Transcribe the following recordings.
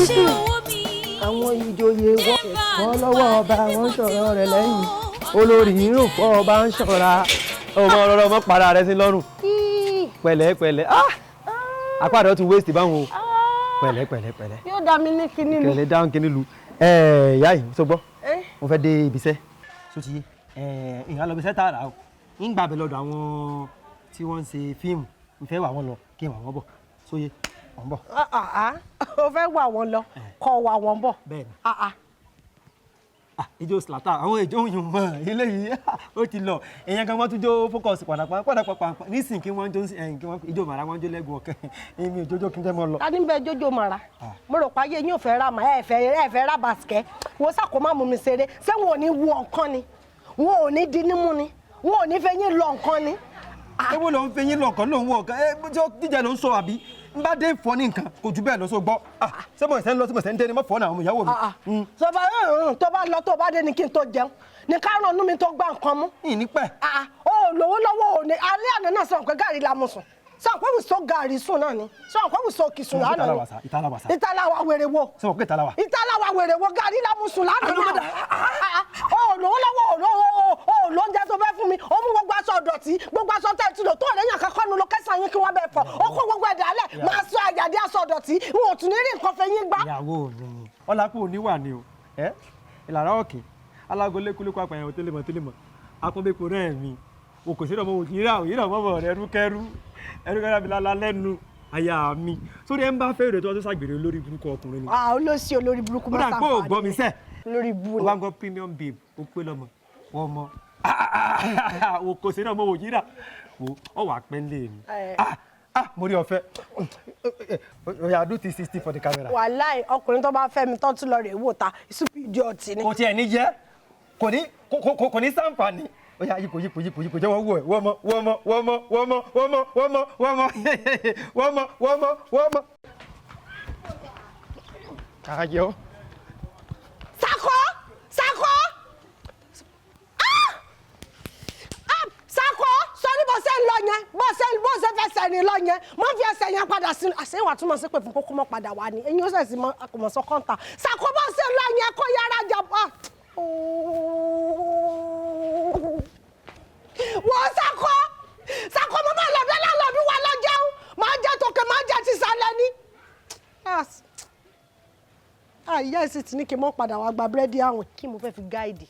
Iṣẹ́ owó mi. Àwọn ìjòyè wọ́n lọ́wọ́ ọba, wọ́n sọ̀rọ̀ rẹ̀ lẹ́yìn. Olórí irun fọ́ ọba ń ṣọ̀ra. Ọmọ ọlọ́rọ̀ ọmọ para rẹ sí lọ́rùn. Pẹ̀lẹ́ pẹ̀lẹ́, ah, apá rẹ̀ ti waste báwọn o. Pẹ̀lẹ́ pẹ̀lẹ́ pẹ̀lẹ́. Yóò dá mi ní kinní lu. Kẹlẹ dáhùn kinní lu. Ẹ ìyá yìí sọ gbọ́, mo fẹ́ dé ibiṣẹ́ tó ti yé ẹ. Ìhà lọ ibiṣẹ́ tààrà o, ń gbàbẹ lọ́dọ̀ àwọn tí wọ́n ń ṣe fíìmù. Ń fẹ́ wà wọ́n lọ kí n wà wọ́n bọ̀ sóye ọ̀ ń bọ̀. O fẹ́ wà wọ́n lọ kọ́ wà wọ́n bọ̀? Bẹ́ẹ̀ni. Ijó slata àwọn ìjó yìí mọ eléyìí, ó ti lọ. Èèyàn kan wọ́n tún jó focus pàdàpà pàdàpà nísìnyí kí wọ́n jó ẹ̀yìn kí wọ́n ijó màrà, wọ́n jó lẹ́gùn ọ̀kẹ́. Èmi ò jójó kí n jẹ́ mọ́ lọ. Ta ní bẹ jójó màrà? Mo rò pé ayé yín ò fẹ́ ra mà, ẹ fẹ́ ra bàṣkẹ́. Wo sàkó má mú mi ṣeré. Ṣé wọn ò ní wọ nǹkan ni? Wọn ò ní di nímú ni? Wọn ò ní fẹ́ yín lọ nǹkan ni? Ewo ló ń fi yín lọkàn ló ń wọ ọkàn ẹ tí ó díjà ló ń sọ, àbí n bá dé fọ ní nǹkan kò jù bẹ́ẹ̀ lọ sọ gbọ́. Ṣé mo ìṣẹ́ ń lọ sí mo ìṣẹ́ ń dé ni mo fọ́ náà àwọn ìyàwó mi. Tó bá tó bá lọ, tó bá dé ni kí n tó jẹun ní kárùn ún mi tó gbá nǹkan mú. Ìní pẹ́. Ó lówó lọ́wọ́ ò ní. Alẹ́ àná náà sọ pé gàrí la mu sùn, sọ pé wùsọ gàrí sùn náà ni, sọ pé wùsọ kì sùn lánàá ni. Ìtàlàwàsà. Ìtàlàwà wèrè wo? Sọ pé ìtàlàwà. Ìtàlàwà wèrè wo? Gàrí la mu sùn lánàá náà. Ó lówó lọ́wọ́, ò lówó, ó lóúnjẹ tó fẹ́ fún mi. Ó mú gbogbo aṣọ ọ̀dọ̀tí, gbogbo aṣọ tẹ̀ tí lò tó ọ̀rẹ́ yàn kankan nu lókẹ́sàn yín kí wọ́n bẹ̀ fọ̀. Ó kó gbogbo ẹ̀dá lẹ̀, máa sọ àjàdí aṣọ ọ̀dọ̀tí. N ò tún ní rí nǹkan fẹ́ yín gbá. Ìyàwó mi ọlápò oníwà ni o. Ẹ ìlànà ọ̀kẹ́ alágo lékúlékú apàyàn tẹlẹmọ tẹlẹmọ akọ́bẹ́pọ̀ rẹ̀ mi o kò sí ọmọ òjìrà òyìnbó ọmọ rẹ ẹrúkẹrú ẹrúkẹrú abilala lẹ́nu aya mi sórí ẹ ń bá fẹ́ èrè tó wọ́n tó ṣàgbèrè lórí burúkú ọkùnrin ni. Ah, olóṣì, olórí burúkú. Ó dà pé ò gbọ́ mi sẹ́. Lórí bu Ó ni. bá ń gbọ́ premium babe, ó pé lọ́mọ wọ́n mọ́ o kò sí ọmọ òjìrà o ọ wà pẹ́ lé mi. Ah ah, mo rí ọ̀fẹ́. Oya, do 360 for the camera. Wàláì, ọkùnrin tó bá fẹ́ mi tó tún lọ rè wò ta, stupid idiot ni. Kò tiẹ̀ ní jẹ́, kò ní kò ní sàǹfààní. Ó yá, yípo yípo yípo yípo, jẹ́ wọ́n wò ẹ́. Wọ́n mọ́ wọ́n mọ́ wọ́n mọ́ wọ́n mọ́ wọ́n mọ́ wọ́n mọ́ wọ́n mọ́ wọ́n mọ́ wọ́n mọ́ wọ́n mọ́. Kàyọ́. Sakọ, Sakọ, ah ah, Sakọ, sọrí bó ṣe ń lọ yẹn, bó ṣe fẹsẹ̀ rìn lọ yẹn, mo fi ẹsẹ̀ yẹn padà sí àṣeyìnwá túmọ̀ sí pé fún kókó mọ́ padà wá ni eyín ó sẹ̀ sí mọ́ àkùmọ̀sọ kọ́ńtà. Sakọ, bó ṣe ń lọ yẹn, kó yára jà bọ́ wọ́n. Sakọ, Sakọ, mo máa lọ́dọ́ lálọ́dún wa lọ jẹun, máa jẹ tòkè, máa jẹ tìsàlẹ̀ ni. Ah, ìyá ẹ̀ sì ti ní kí n mọ́ padà wá gba búrẹ́dì àwìn kí mo fẹ́ fi guide.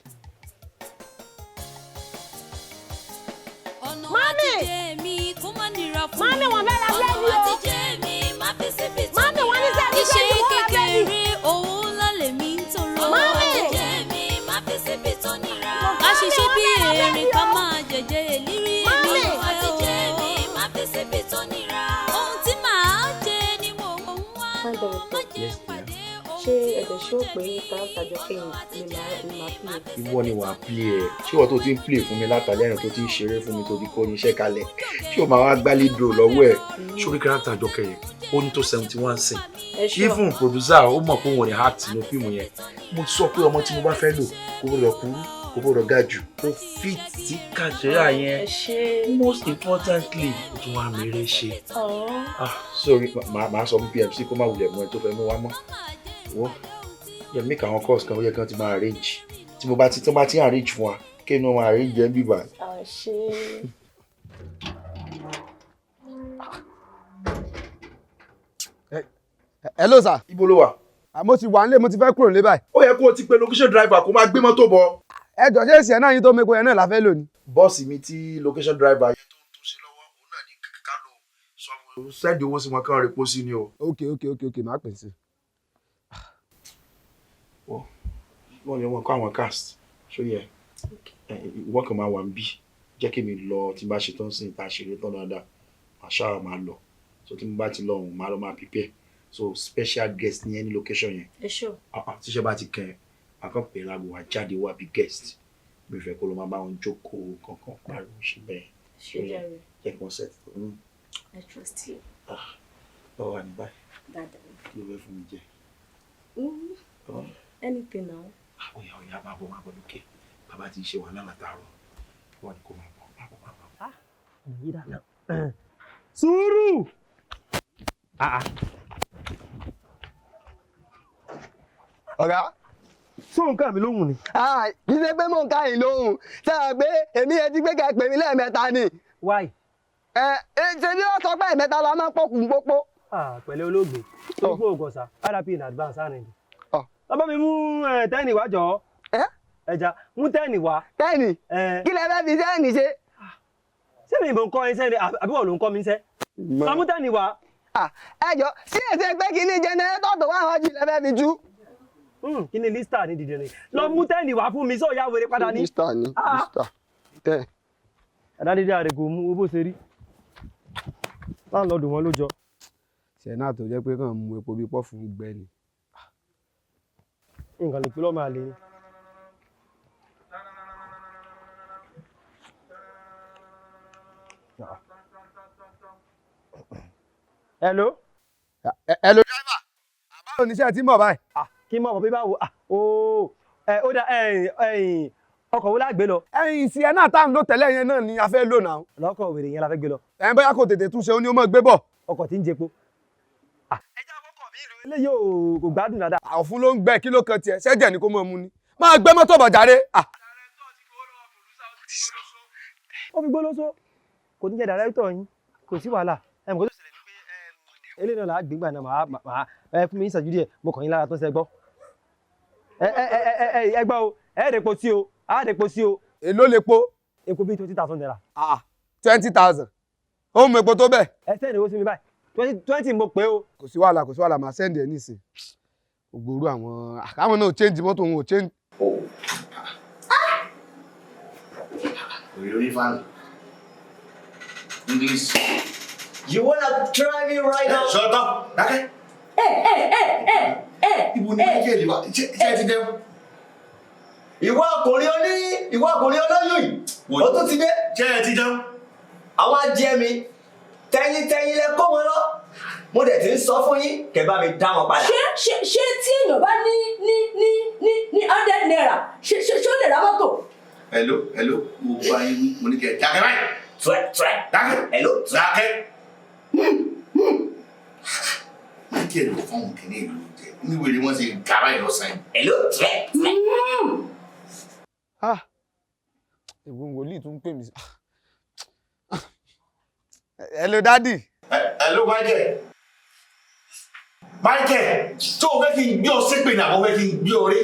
Ọ̀nà Mami! àtijẹ́ mi kó má nira fún Mami, mi. wọ́n fẹ́ ra Ọ̀nà búrẹ́dì o. àtijẹ́ mi má fi síbi tó Mami, wọ́n ní nira. sẹ́ẹ̀dì Iṣẹ́ búrẹ́dì, wọ́n ra búrẹ́dì. kékeré, owó ńlá lèmi ń tọrọ. Mami! Àtijẹ́ mi má fi síbi tó nira. Mami, Ká ṣiṣẹ́ wọ́n bí fẹ́ ra erin búrẹ́dì ká o. máa jẹjẹ èlírí. Mami! Èmi ò fẹ́ o. Àtijẹ́ mi má fi síbi tó nira. Ohun tí màá jẹ ni mò ń wá lọ. Má jẹ́ pàdé ohun Ṣé tí ẹ̀dẹ̀ ó ṣó jẹ pé mí. káràkítà kẹ́yìn ni màá play? Ìwọ ni wàá play ẹ. Ṣé ìwọ tó ti ń play fún mi látàlẹ́ ẹ̀rìn, tó ti ń ṣeré fún mi, tó ti kó irinṣẹ́ kalẹ̀, ṣé o máa wá gbálí dúró lọ́wọ́ ẹ̀? Sórí káràkítà Àjọkẹ́ yẹn, ó ní tó 71 scene. Ẹ ṣọ́. Even producer ó mọ̀ pé òun ò ní act nínú fíìmù yẹn. Mo sọ pé ọmọ tí mo bá fẹ́ lò kò gbọdọ̀ kúrú, kò gbọdọ̀ ga jù, kó fit sí kàṣẹ́rà yẹn. Ẹ ṣé. Most importantly, ó tún wá mèrè ṣe. Ọ̀ọ́. Ah, sorry, màá sọ fún PMC kó má wulẹ̀ mú ẹ tó fẹ́ mú wá mọ́. Wọ́n yẹ make àwọn calls kan, ó yẹ kí wọ́n ti máa arrange. Tí mo bá ti tó bá ti arrange fún wa, kí inú wọn arrange ẹ ń bíbà. Ẹ ṣé. Hello, sir. Ibo ló wà? Mo ti wà nílé, mo ti fẹ́ kúrò nílé báyìí. Ó yẹ kó o ti pe location driver kó máa gbé mọ́tò bọ̀. Ẹ jọ, ṣé èsì ẹ̀ náà yín tó mẹ́kọ̀ọ́ yẹn náà la fẹ́ lò ní? Bọ́ọ̀sì mi tí location driver yẹn tó ń túnṣe lọ́wọ́, òun náà ní ká lò sọ fún send owó sí wọn kán repo sí ni o. Ok, màá pè sí. Wọ́n ní wọn kọ́ àwọn cast ṣó yẹ ìwọ kan máa wà ń bí. Jẹ́ kí mi lọ, tí n bá ṣe tán sí ìta ṣeré tán dáadáa, màá ṣáà máa lọ. So tí mo bá ti lọ òun, màá lọ máa prepare. So special guest ní any location yẹn. Ẹ ṣọ́. Ah, ah, tíṣẹ́ bá ti kẹ́ ẹ, màá kàn pè é lágbo wá jáde wá bí guest. Mi ò fẹ́ kó lọ máa bá wọn jókòó kankan pariwo ṣe bẹ́ẹ̀. Ṣé jàre. Jẹ́ kí wọ́n set. I trust you. Báwo wà ní báyìí? Dáadáa. Kí ló fẹ́ fún mi jẹ? Anything now. Oya oya, máa bọ̀, máa bọ̀ lókè. Bàbá ti ń ṣe wàhálà látàárọ̀. Wọ́n ní kó máa bọ̀, máa bọ̀, máa bọ̀. Sùúrù. Ah, ah. Ọ̀gá. Sọ nǹkan mi lóhùn ni. Kì í ṣe pé mò ń ká yín lóhùn. Ṣé ẹ pé èmi yẹn ti gbé kẹ́ pè mí lẹ́ẹ̀mẹ́ta ni. Why? Ẹ ṣe bí wọ́n sọ pé ẹ̀mẹ́ta la máa ń pọ̀kù pópó. Pẹ̀lẹ́ olóògbé tó gbó ògọ̀sà RIP in advance àrùn. Bàbá mi mú tẹ́ẹ̀nì wá jọ. Ẹja mú tẹ́ẹ̀nì wá. Tẹ́ẹ̀nì? Kí lẹ fẹ́ fi tẹ́ẹ̀nì ṣe? Ṣé mi ìbò ń kọ́ iṣẹ́ ni àbí wọ́n ló ń kọ́ mi iṣẹ́? Lọ mú tẹ́ẹ̀nì wá. Ẹ jọ sí èsè pé kí ní jẹnẹrétọ̀ tó wà wájú lẹ fẹ́ fi tú. Kí ni lísítà ní dìde ni? Lọ mú tẹ́ẹ̀nì wá fún mi sọ ìyá wèrè padà ní. Lísítà ni lísítà tẹ́. Àdádídá rẹ̀ kò mú owó bó ṣe rí. Láńlọ́ọ̀dù wọn ló jọ. Ṣẹ̀ náà tó jẹ́ pé kàn mú epo bíi pọ́ọ̀fù gbẹ ni. Nǹkan lè pé lọ́mọ àlè ni. Hello. Hello driver. Àbáwo ni iṣẹ́ ti ń bọ̀ báyìí? Kí n mọ̀ bọ̀ bí báwo? Ó dà ọkọ̀ wo la gbé lọ? Ẹyin ìsìn ẹ náà tá à ń lò tẹ́lẹ̀ yẹn náà ni a fẹ́ lò náà. Lọ́kọ̀ wèrè yẹn la fẹ́ gbé lọ. Ẹyin bóyá kò tètè túnṣe ó ní ó mọ̀ gbé bọ̀. Ọkọ̀ tí ń jẹpo. Ẹja ọkọ̀ mi ìlú eléyìí ò kò gbádùn dáadáa. Ọ̀fun ló ń gbẹ kí ló kan tiẹ̀ ṣẹ́jẹ̀ ni kó mọ̀ mu ni. Máa gbé mọ́tò bọ̀ jàre. Ó fi gbólóso kò ní jẹ́ dàrẹ́tọ̀ yín kò sí wàhálà ẹ̀ mọ̀ kó tó ṣẹlẹ̀ ní pé eléyìí náà là á gbégbà náà màá ẹ fún mi ní ìṣẹ́jú díẹ̀ mo kàn yín lára tó ṣe gbọ́. Ẹ ẹ ẹ ẹ ẹ gbọ́ o ẹ rèpo sí o á rèpo sí o. Èló lepo? Epo bíi 20,000 naira. 20,000. Ó mú epo tó bẹ́ẹ̀. Ẹ sẹ́ni owó sí mi báyìí 20 mo pé o. Kò sí wàhálà kò sí wàhálà màá sẹ́ndì ẹ̀ nísìn. Ògbóró àwọn àwọn náà ò change mọ́tò wọn ò change. Òye onífàánù. English. You wanna try me right now? Shut up! Dákẹ́. Ibo ni Michael wà? Ṣé ẹ ti jẹun? Ìwọ ọkùnrin oní ìwọ ọkùnrin olóyún yìí, ó tún ti dé. Ṣé ẹ ti jẹun? Àwọn adìẹ mi, tẹ̀yìntẹ̀yìn lẹ kó wọn lọ. Mo dẹ̀ ti ń sọ fún yín, kẹ́ bá mi dá wọn padà. Ṣé tí èèyàn bá ní 100 naira ṣé ó lè ra mọ́tò? Hello, hello, mo bá yín wí, mo ní kẹ́ ẹ dákẹ́ báyìí. Try try. Dákẹ́. Hello. Dákẹ́. Michael ló fọ́n kìíní ìlú jẹ, níwèé ni wọ́n ṣe gàrá ìlọsàn. Hello. Try try. Ìwọ wòlíì tún pè mí. Hello daddy. Hello Michael. Michael, tó o fẹ́ kí n gbé ọ ṣépè ní àbọ̀ fẹ́ kí n gbé ọ rí.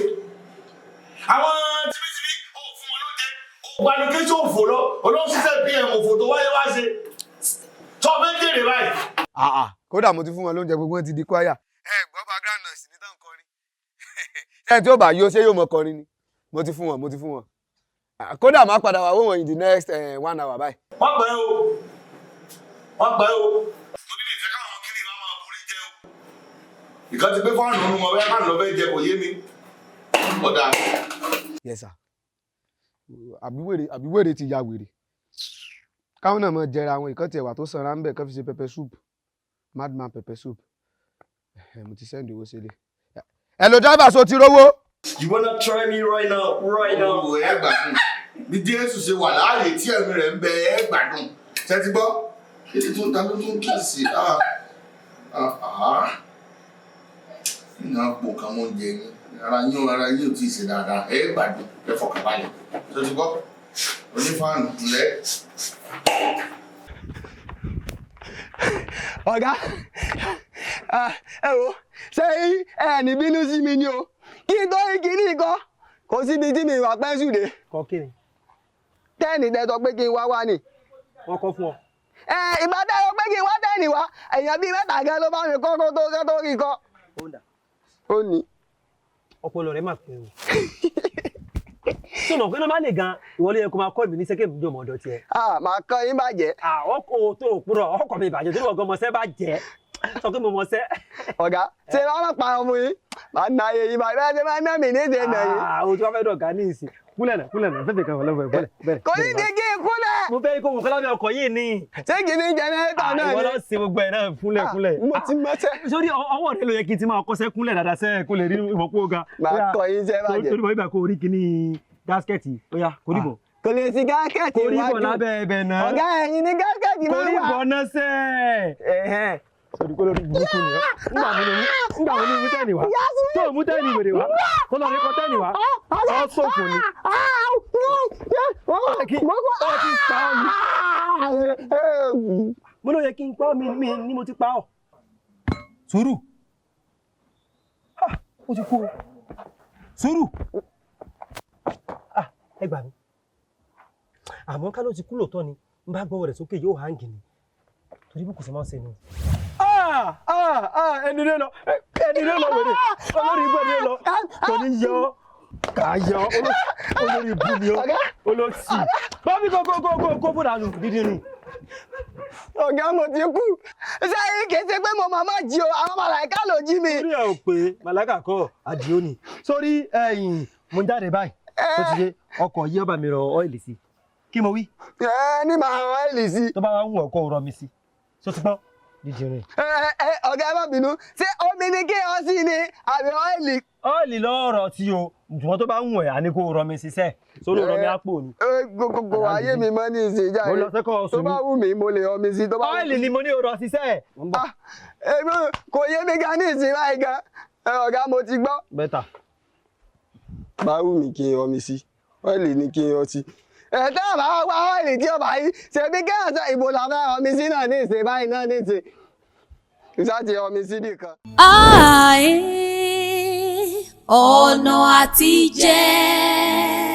Àwọn tibítibí ò fún wọn lóúnjẹ, ó gba location òfò lọ, olóhùn ṣiṣẹ́ PM òfò tó wáyé wá ṣe. Tó o fẹ́ jèrè báyìí. Kódà mo ti fún wọn lóúnjẹ gbogbo wọn ti di kwaya. Ẹ gbọ́ background noise ní tán kọrin. Ṣé tí ó bá yó ṣé yóò mọ kọrin ni? Mo ti fún wọn, mo ti fún wọn. Kódà máa padà wá wò wọ́n in the next 1 hour báyìí. Wọ́n pẹ́ o, wọ́n pẹ́ o. Torí lè fẹ́ káwọn kiri máa máa borí jẹ́ o. Ìkan ti gbé fáànù ọ̀nù mọ̀ bẹ́ẹ̀ fáànù lọ bẹ́ẹ̀ jẹ kò yé mi. Ọ̀dà. Yes sir. Àbí wèrè ti ya wèrè. Káwọn náà máa jẹra àwọn ìkan tiẹ̀ wà tó sanra ń bẹ̀ kán fi ṣe pepper soup. Madman pepper soup. Mo ti send owó sílé. Hello driver, so ti rówó. You wanna try me right now, right now. Owó ẹ gbádùn. Bí Jésù ṣe wà láàyè tí ẹ̀mí rẹ̀ ń bẹ ẹ gbádùn. Ṣé ti gbọ́? Kí ni tó ń ta ló tún kì í sí? Nínú àpò kan mọ́ oúnjẹ yín. Ara yín ò tí ì ṣe dáadáa. Ẹ gbádùn, ẹ fọkàn balẹ̀. Ṣé ti gbọ́? Onífàánù ńlẹ̀. Ọ̀gá, ẹ wo, ṣé ẹ ní bínú sí mi ni o? Kí n tó rí kinní kan, kò síbi tí mi wà pẹ́ńsù dé. Kọ kí ni? Tẹ́ẹ̀nì tẹ́ sọ pé kí n wá wá ni. Wọ́n kọ́ fún ọ. Ẹ ìgbà tẹ́ sọ pé kí n wá tẹ́ẹ̀nì wá, èèyàn bíi mẹ́ta gan ló bá mi kọ́ kó tó kó tó rí kọ́. Ó dà. Ó ní. Ọpọlọ rẹ máa pè o. Tó mọ̀ pé normally gan, ìwọ ló yẹ kó máa kọ́ ìbí ní sẹ́kẹ̀ ìbùdó ọmọ ọ̀dọ̀ tiẹ̀. Màá kọ́ yín bàjẹ́. Ọkọ̀ tó òpùrọ̀ ọkọ̀ mi bàjẹ́ tó lọ́gọ́ mọ̀ọ́sẹ́ bá jẹ́. Sọ pé mo mọ̀ọ́sẹ́. Ọ̀gá, ṣé wàá má pa ọmọ yín? Màá na ayé yín báyìí, bẹ́ẹ̀ ṣe máa ná mi ní ìṣe nà yín. O tí wàá fẹ́ dọ̀gá ní ìsìn. Kúnlẹ̀ náà, kúnlẹ̀ náà, fẹ́fẹ̀ kan wọ̀ lọ́wọ́ ẹ̀ bẹ̀rẹ̀. Kò ní di kí n kúnlẹ̀. Mo fẹ́ kó mọ̀ lábẹ́ ọkọ̀ yìí ni. Ṣé kì í ní jẹnẹrétọ̀ náà ni? Ìwọ lọ sí gbogbo ẹ̀ náà kúnlẹ̀ kúnlẹ̀. Mo ti mọ́ṣẹ́. Sórí ọwọ́ rẹ ló yẹ kí n ti máa kọ́ṣẹ́ kúnlẹ̀ dáadáa sẹ́ kó lè rí ìmọ̀pó ga. Màá kọ yín sẹ́ bàjẹ́. Torí mọ̀ ibà kó rí kíní gáskẹ̀tì, ó yá, kó rí bọ̀. Kò lè sí gáskẹ̀tì Kò rí iwájú. bọ̀ lábẹ́ ẹbẹ̀ náà. Ọ̀gá ẹ̀yin ní gáskẹ̀tì máa Kò wà. rí bọ̀ náà sẹ́. Sọ̀rọ̀ kó lórí burúkú ni ọ́. Ńgbà mo ní ńgbà mo ní mú tẹ́ẹ̀nì wá. Tó o mú tẹ́ẹ̀nì wèrè wá. Tó lọ rí kọ tẹ́ẹ̀nì wá. Ọ sọ̀fò ni. Ó ti pa ọ́ ni. Mo ló yẹ kí n pa ọ́ mi ni mo ti pa ọ́. Sùúrù. Ó ti kú o. Sùúrù. Ẹ gbà mí. Àmọ́ ká ló ti kú lóòótọ́ ni, n bá gbọ́wọ́ rẹ̀ sókè yóò hàǹgì ni. Torí bí kò sí máa ń ṣe nù. Ẹni rẹ lọ, ẹni rẹ lọ wèrè, olórí ibú ẹni rẹ lọ, kò ní yọ, kà á yọ, olórí ibú ni ó, olóṣì. Bábí kó kó kó kó kó fúnra nù dídí nù. Ọ̀gá mo ti kú. Ṣé kìí ṣe pé mo màmá jí o, àwọn màláìka ló jí mi. Orí ẹ̀ ò pé màláìka kọ́ àdìó ni. Sórí ẹ̀yìn mo ń jáde báyìí, ó ti ṣe ọkọ̀ yí ọba mi rọ ọ́ìlì sí. Kí mo wí? Ẹ ní màá rọ ọ́ìlì sí. Tó bá wá ń wọ̀ ọkọ̀ rọ mi sí. Ṣó ti gbọ́? Dídìrín. Ẹ ọ̀gá ẹ má bínú, ṣé omi ni kí ọ sí ni àbí ọ́ìlì? Ọ́ìlì lọ́rọ̀ tí o, ṣùgbọ́n tó bá ń wọ̀ ẹ́ àní kó rọ mi sísẹ́, sórí rọ mi àpò ni. Gbogbo ayé mi mọ́ ní ìsìn jáde. Mo lọ sẹ́kọ̀ọ́ Tó sùn mi. bá wù mí mo lè rọ mi sí. Ọ́ìlì ni mo ní o rọ sísẹ́. Kò yé mi gan ní ìsìn báyìí gan. Ọ̀gá mo ti gbọ́. Bẹ́tà. Bá wù mí kí n rọ mi sí, ọ́ìlì ni kí n rọ sí. Ẹ̀tọ́ àbá wá ọ́ìlì tí ọba yìí ṣebí kẹ́hìn sọ ìbò làwọn ọmọ mi sí náà ní ìsìn báyìí náà ní ìsìn. Ìsá ti rọ mi sí nìkan. Àì ọ̀nà àti jẹ.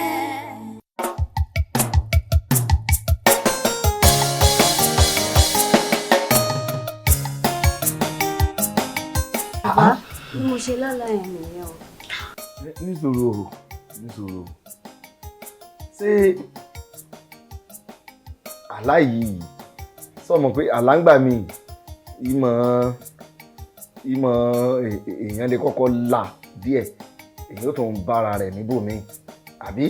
Bàbá, bí mo ṣe lálàá yẹn nìyẹn o. Nísòro o, nísòro o. Ṣé àlá yìí sọ mọ̀ pé àlá ń gbà mí ìmọ̀ ìmọ̀ èèyàn lè kọ́kọ́ là díẹ̀ èèyàn ó tún ń bára rẹ̀ níbòmíì àbí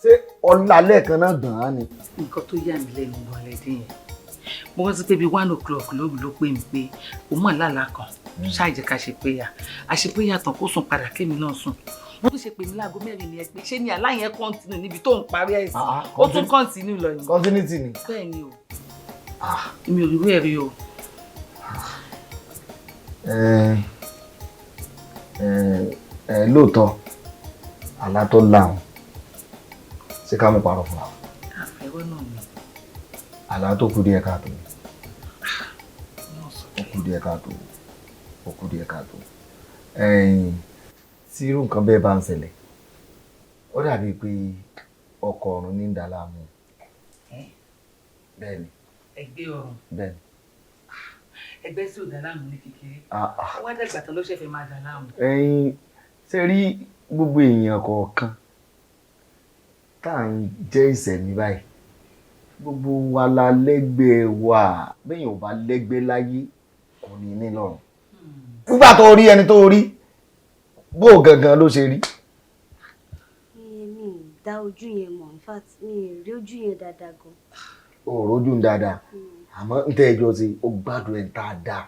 ṣé ọlá lẹ́ẹ̀kan náà gbọ̀n án ni. Nǹkan tó yà mí lẹ́nu wọlé dé yẹn, mo rántí pé bíi 1 o'clock lóru ló pè mí pé òun mọ̀ lálàá kan, ṣáà jẹ́ ká ṣe péyà àṣepéyà tán kó sùn padà kémi náà sùn. Wọ́n tún ṣe pè mí láago 4 ni ẹ pé ṣé ni àlá yẹn continue níbi tó ń parí ẹ̀ sí, ó tún continue lọ ni. Continuity ni. Bẹ́ẹ̀ ni o, èmi ò rí irú ẹ̀ rí o. Ẹ lóòótọ́ àlá tó láhùn ṣé ká mú parọ́ fún wa? Àfẹ́wọ́ náà ni. Àlá tó kù díẹ̀ káàtó, ó kù díẹ̀ káàtó, ó kù díẹ̀ káàtó. Tí irú nǹkan bẹ́ẹ̀ bá ń ṣẹlẹ̀, ó dàbí pé ọkọ̀ ọ̀run ní ń dà láàmú. Bẹ́ẹ̀ ni. Ẹgbẹ́ ọ̀run? Bẹ́ẹ̀ ni. Ẹgbẹ́ tí ò dà láàmú ní kékeré, ó wá dàgbà tán ló ṣẹ̀fẹ̀ máa dà láàmú. Ẹ̀yin ṣe rí gbogbo èèyàn kọ̀ọ̀kan tá à ń jẹ́ ìṣẹ̀mí báyìí, gbogbo wa la lẹ́gbẹ̀ẹ́ wa, bẹ́ẹ̀ ò bá lẹ́gbẹ́ láyé kò ní ní lọ́rùn. Nígbà tó rí ẹni tó rí bó gangan ló ṣe rí. Mi ì dá ojú yẹn mọ̀, in fact mi ì rí ojú yẹn dáadáa gan. O ò rójú ń dáadáa, àmọ́ ń tẹ́ ẹjọ́ sí o gbádùn ẹ̀ ń tá a dáa.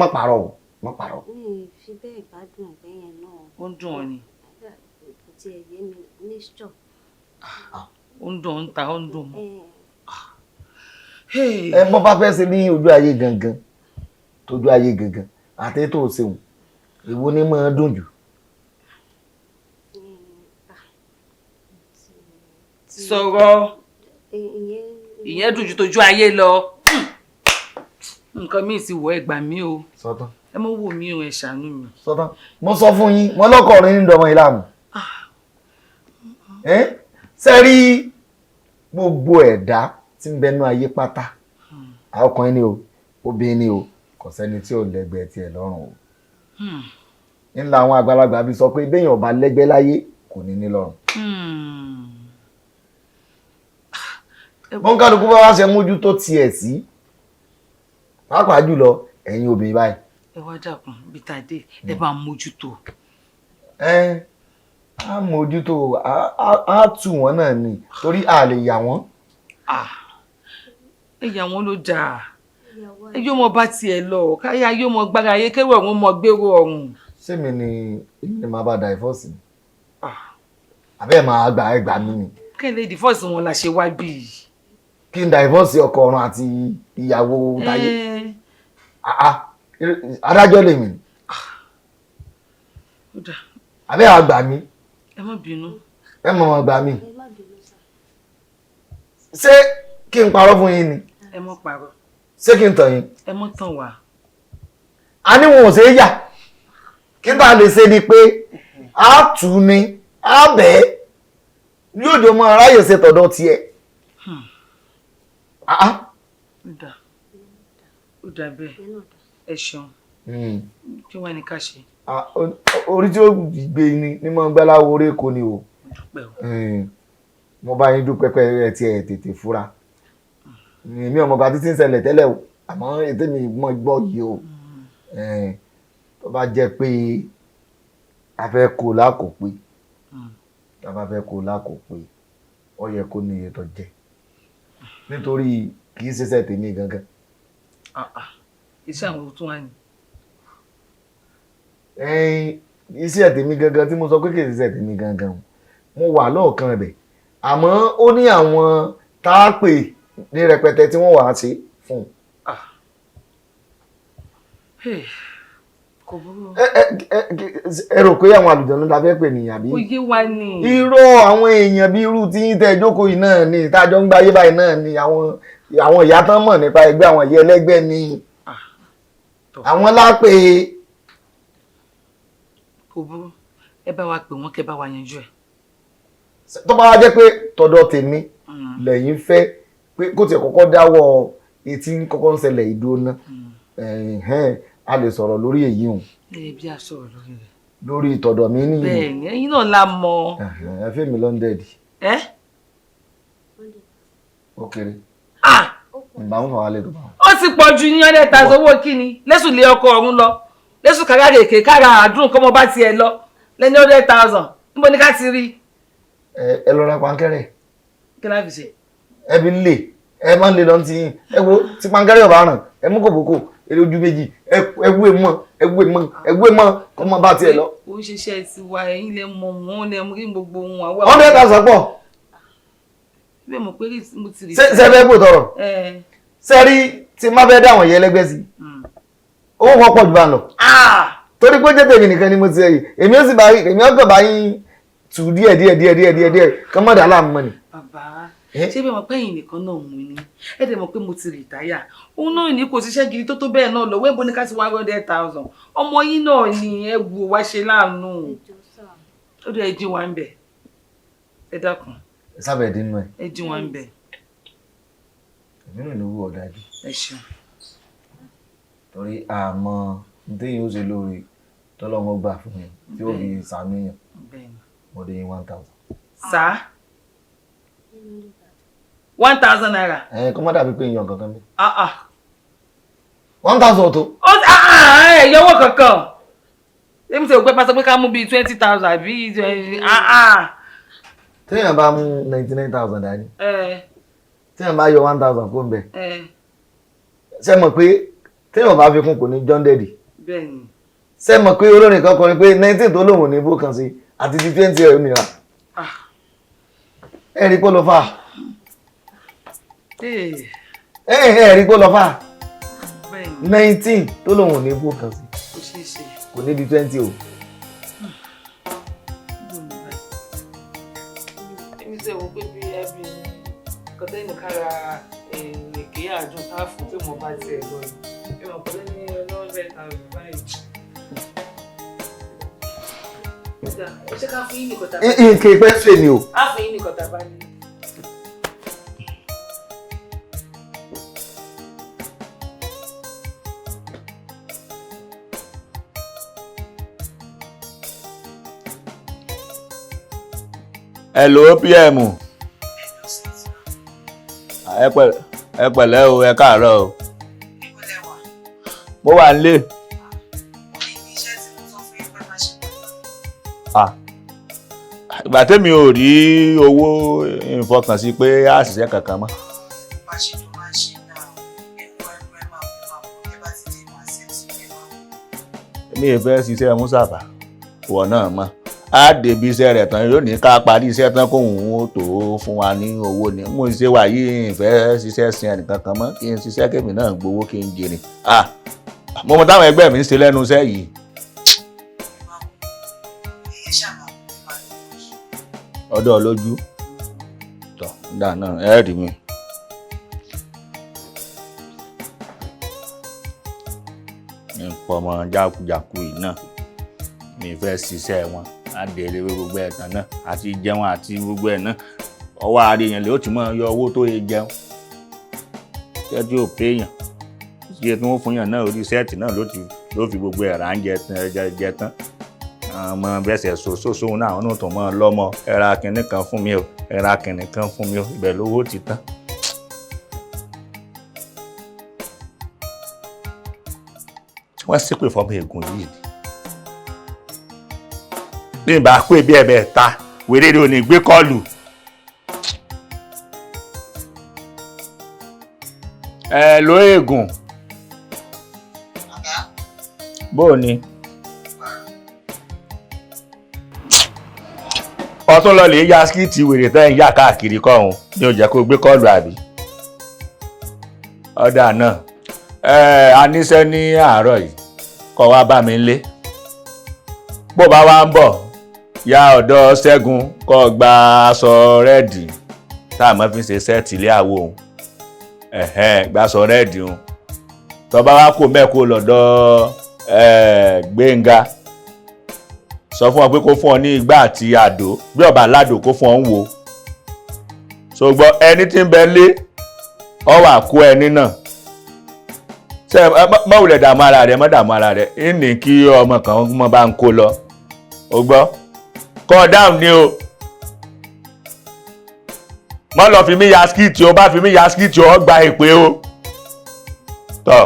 Má parọ́ o, má parọ́. Mi ì fi bẹ́ẹ̀ gbádùn ọ̀gbẹ́ yẹn náà. Ó ń dùn ọ́ ni? Kò tiẹ̀ yé mi mixture. Ó ń dùn ọ́ ń ta, ó ń dùn mọ́. Ẹ bọ́ bá fẹ́ ṣe ní ojú ayé gangan, tójú ayé gangan àti tó ṣeun, èwo ni máa dùn jù? Sọ̀rọ̀, ìyẹn dùn ju tójú ayé lọ. Nǹkan míì ti wọ, ẹ gbà mí o. Sọtán. Ẹ mọ wò mí o, ẹ ṣàánú mi. Sọtán, mo sọ fún yín, mo lọkọ rẹ ní dọmọ ìlànà ṣe rí gbogbo ẹ̀dá tí ń bẹnu ayé pátá, ọkùnrin ni o, obìnrin ni o, kò sẹ́ni tí ò lẹ́gbẹ̀ẹ́ tiẹ̀ lọ́rùn o. Ńlá àwọn àgbàlagbà bí sọ pé béèyàn bá lẹ́gbẹ́ láyé kò ní ní lọ́rùn. Bọ́ńkálukú bá wá ṣe mójútó tiẹ̀ sí, pàápàá jùlọ ẹ̀yin obìnrin báyìí. Ẹ wá dàkún bí tá a dé, ẹ bá mójútó. Ẹ á mójútó, á tù wọ́n náà ni, torí a lè yà wọ́n. Ẹ yà wọ́n ló dáa, ẹ yóò mọ bá tiẹ̀ lọ, káyà yóò mọ gbára ayé kéwọ̀ ọ̀run mọ gbèrò ọ̀run. Ṣé mi ni èmi ni màá bá divorce ni àbẹ́ ẹ̀ máa gbà ẹ gbà mí ni? Kẹ́lẹ́ divorce wọn la ṣe wá bí yìí. Kí n divorce ọkọ ọ̀run àti ìyàwó táyé. Adájọ́ lèmi. Àbẹ́ àgbà mi. Ẹ má bínú. Ẹ mọ̀ wọn gbà mí. Ṣé kí n parọ́ fún yín ni? Ẹ má parọ́. Ṣé kí n tàn yín? Ẹ má tàn wá. A ní wọn ò ṣe é yà. Kí tá a lè ṣe ni pé a tù ní a bẹ́ẹ̀ yóò jọ mọ aráyè ṣe tọ̀dọ̀ tiẹ̀. Ó dà bẹ́ẹ̀, ẹ ṣeun. Kí wàá ní ká ṣe? Orí tí ó gbé ni ní mọ́ gbáláwo orí èkó ni o. Mo bá yín dúpẹ́ pé ẹ ti ẹ̀ tètè fura. Èmi ọmọ ọgbà títí ń ṣẹlẹ̀ tẹ́lẹ̀ o, àmọ́ ètè mi mọ́ gbọ́ yìí o. Tó bá jẹ́ pé a fẹ́ kó lákòópé, tá a bá fẹ́ kó lákòópé, ó yẹ kó ní iye tó jẹ́. Nítorí kì í ṣiṣẹ́ tèmi gangan. Iṣẹ́ àwọn tó wà ní. Iṣẹ́ tèmi gangan tí mo sọ pé kì í ṣiṣẹ́ tèmi gangan, mo wà lọ́ọ̀kan rẹ̀, àmọ́ ó ní àwọn tá a pè ní rẹpẹtẹ tí wọ́n wà á ṣe fún un. Ẹ rò pé àwọn àlùjọ̀nnú la fẹ́ pè ní àbí? Oyé wa ni. Irọ́ àwọn èèyàn bíi irú tí yín tẹ́ jókòó yìí náà ni, tájọ́ ń gbáyé báyìí náà ni, àwọn ìyá tán mọ̀ nípa ẹgbẹ́ àwọn ìyá ẹlẹ́gbẹ́ ni. Àwọn lápè. Kò burú, ẹ bá wa pè wọ́n kẹ́ bá wa yanjú ẹ̀. Tó bá wá jẹ́ pé tọ̀dọ̀ tèmi lẹ́yìn fẹ́ pé kó tiẹ̀ kọ́kọ́ dáwọ́ etí kọ́kọ́ ń ṣẹlẹ̀ ìdúró náà, a lè sọ̀rọ̀ lórí èyí hùn. Ẹ bí a sọ̀rọ̀ lórí rẹ̀. Lórí tọ̀dọ̀ mi nìyí. Bẹ́ẹ̀ni, ẹ̀yin náà la mọ̀. Ẹ fẹ́ mi lọ́ndẹ̀dì. Ẹ. Ó kéré. Ìbámu fà wá lè tó bá wọn. Ó ti pọ̀ ju ní 100,000 owó kíni lẹ́sùn lé ọkọ ọ̀run lọ lẹ́sùn kára rèké kára àdùn kọ́mọ bá tiẹ̀ lọ lẹ́ni 100,000 níbo ni ká ti rí. Ẹ lọ ra pankẹ́rẹ́. Kí la fi ṣe. Ẹ fi lè ẹ máa ń lè lọ ti yín, ẹ wo tí pankẹ́rẹ́ ọ̀bá ràn ẹ mú kòbókò eré ojú méjì ẹ wú èmọ ẹ wú èmọ ẹ wú èmọ kọ́ mọ bá tiẹ̀ lọ. Ó ń ṣiṣẹ́ tiwa, ẹ̀yin lẹ mọ wọn lẹ mú kí gbogbo wọn àwa. 100,000 pọ̀. Bẹ́ẹ̀ mọ̀ pé mo ti rí. Ṣé ẹ fẹ́ bò tọrọ? Ṣé rí tí má fẹ́ dáwọn yẹn ẹlẹ́gbẹ́ sí? Owó kan pọ̀ jù bá ń lọ. Torí pé jẹ́ tèmi nìkan ni mo ti ẹ̀yìn, èmi ó sì bá èmi ó kàn bá yín tù díẹ̀ díẹ̀ díẹ̀ díẹ̀ díẹ̀ díẹ̀ kán mọ̀ dà láàmú mọ́ ni. Bàbá, ṣé bẹ́ẹ̀ mọ̀ pé ẹ̀yin nìkan náà mú ni? Ẹ dẹ̀ mọ̀ pé mo ti rìtáyà. Òun náà ní kò ṣiṣẹ́ gidi tó tó bẹ́ẹ̀ náà lọ. Wẹ́n bo ní ká ti 100,000. Ọmọ yín náà ni ẹ wò wá ṣe láàánú. Ó dẹ̀ ẹ jí wa ń bẹ̀. Ẹ dákun. Ẹ sábẹ̀ dín nù ẹ. Ẹ jí wa ń bẹ̀. Èmi náà ní owó ọ̀dájú. Ẹ ṣeun. Torí àmọ́ téèyàn ó ṣe lóore tọ́lọ́mọ gbà fún mi tí ó fi sàmìyàn. Mo dé yín 1,000. Sá. 1,000 naira. Ẹ kó má dàbí pé èèyàn kankan mi. 1,000 tó. Ó ẹ yọwọ́ kankan. Èmi ti rò pé pásọ pé ká mú bíi 20,000 àbí. Téèyàn bá mú 99,000 dání. Téèyàn bá yọ 1,000 kó ń bẹ̀. Ṣé mọ̀ pé téèyàn bá fi kún kò ní John Deddy. Bẹ́ẹ̀ni. Ṣé mọ̀ pé olórin kan kọrin pé 19 tó lòun ò ní bó kan sí àti ti 20 ẹ̀ nira. Ẹ rí kó lọ fà. Ẹ rí kó lọ fà. 19 tó lòun ò ní bó kan sí. Kò ní di 20 o. Èmi ṣe wò pé bí ẹbí kọ́tẹ́nì kára èké àjọ táàfù tí mo bá tiẹ̀ lọ ni. Ẹ mọ̀ pé ní 100,000 báyìí. Ṣé ká fún yín nìkan tá a bá ní? Nǹkan ìpẹ́ ṣe ni o. Á fún yín nìkan tá a bá ní. Hello PM. Ẹ pẹ̀lẹ́ o, ẹ káàárọ̀ o. Mo wà nílé. Ìgbà tẹ́mi ò rí owó ìfọkànsí pé a ṣiṣẹ́ kankan mọ́. Mi ò fẹ́ ṣiṣẹ́ Mùsàfà, ìwọ náà mọ̀. Á débi iṣẹ́ rẹ̀ tán, yóò ní ká parí iṣẹ́ tán kóun ó tó fún wa ní owó ni. Mo ṣe wà yìí, ìfẹ́ ṣiṣẹ́ sin ẹnìkan kan mọ́, kí n ṣiṣẹ́ kémi náà gbowó kí n jèrè. Mo mọ táwọn ẹgbẹ́ mi ń ṣe lẹ́nu iṣẹ́ yìí. Ọ̀dọ̀ lójú tọ̀ dáná ẹ rí mi. Nǹkan ọmọ jákujàku yìí náà mi fẹ́ ṣiṣẹ́ wọn á délé gbogbo ẹ̀ tán náà àti jẹun àti gbogbo ẹ̀ náà ọwọ́ ààrẹ yẹn lè ó ti máa yọ owó tó yẹ jẹun ṣé tí ò péyàn ṣé tí wọ́n fún yàn náà orí sẹ́ẹ̀tì náà ló fi gbogbo ẹ̀ rà ń jẹ tán. Ọmọ bẹ́sẹ̀ sososo náà àwọn náà tó mọ́ ọ lọ́mọ ẹ ra kinní kan fún mi o, ẹ ra kinní kan fún mi o, ibẹ̀ lówó ti tán. Wọ́n ṣépè fọmọ ègùn yìí ni bí n bá pè bí ẹ̀mẹ́ta wéré ni ò ní gbé kọ́ọ̀lù. Ẹ ló ègùn bó o ní. Ọtún lọ lè ya skìtì wèrè tẹ́ ń yà káàkiri kọ́hún ní ó jẹ́ kó gbé kọ́ọ̀lù àbí. Ọ̀dà náà a níṣẹ́ ní àárọ̀ yìí kó wá bá mi lé. Bó bá wá ń bọ̀ ya ọ̀dọ̀ Ṣẹ́gun kó gba aṣọ rẹ́ẹ̀dì tá a máa fi ṣe sẹ́ẹ̀tì ilé àwo òun. Gba aṣọ rẹ́ẹ̀dì òun. Tó bá wá kó mẹ́kó lọ́dọ̀ Gbénga, sọ fún ọ pé kó fún ọ ní igbá àti àdó, bí ọba aládò kó fún ọ ń wo. Ṣùgbọ́n ẹni tí ń bẹ lé ọ wà kó ẹni náà. Ṣé mọ wulẹ̀ dààmú ara rẹ, mọ dààmú ara rẹ, ń ní kí ọmọ kan mọ bá ń kó lọ. O gbọ́ kọ́ dáhùn ni o. Mọ lọ fi mí ya skìtì o, bá fi mí ya skìtì o, ọ gba ìpè o. Tọ́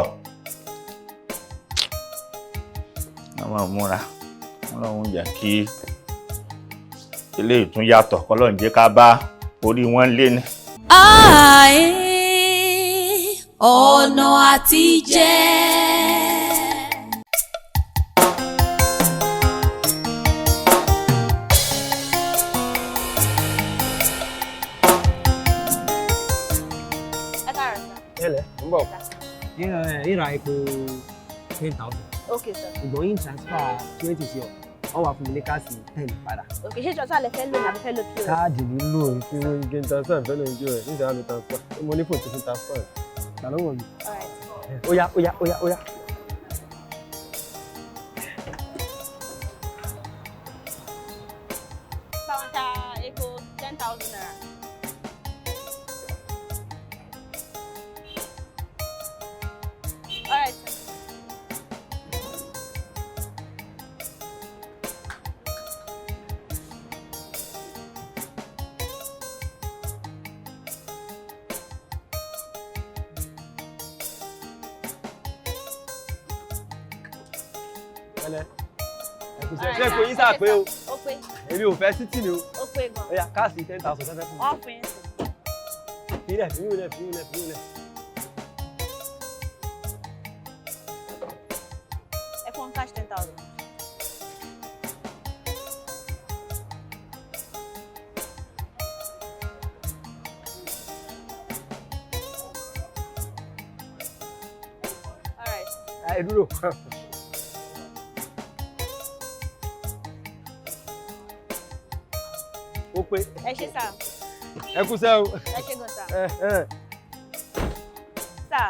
ọmọ múra. Ọlọ́run jẹ́ kí eléyìí tún yàtọ̀, kọ́lọ́run jẹ́ ká bá orí wọn lé ní. Ààyè ọ̀nà àtijẹ́. Ẹlẹ, ń bọ̀. Ìrà epo 10,000. Okay, sir. Ìgbọ̀n yín transfer 20 sí ọ. Wọ́n wá fún mi ní káàsì 10 padà. Okay, ṣé transfer lẹ fẹ́ lò ní àbí fẹ́ lò POS? Káàdì nílò ìpín owó transfer fẹ́ lò ní POS, níṣẹ́ àlọ́ transfer. Mo ní fóònù tó fi transfer. Gbà lọ́wọ́ mi. Ó yá, ó yá, ó yá, ó yá. Báwọn ta epo 10,000 naira. All right, sir. Ṣé kò yín sáà pé o? Ó pé. Èmi ò fẹ́ sítì ni o. Ó pé gan. Ó yá, káàsì 10,000 fẹ́fẹ́ fún mi. Wọ́n fún yín sí. Fílẹ̀, fílẹ̀, fílẹ̀, fílẹ̀. Ẹ fún cash 10,000. All right. Ẹ dúró. Ó pé. Ẹ ṣé sà. Ẹ kú sẹ́ o. Ẹ ṣé gan sà. Sà.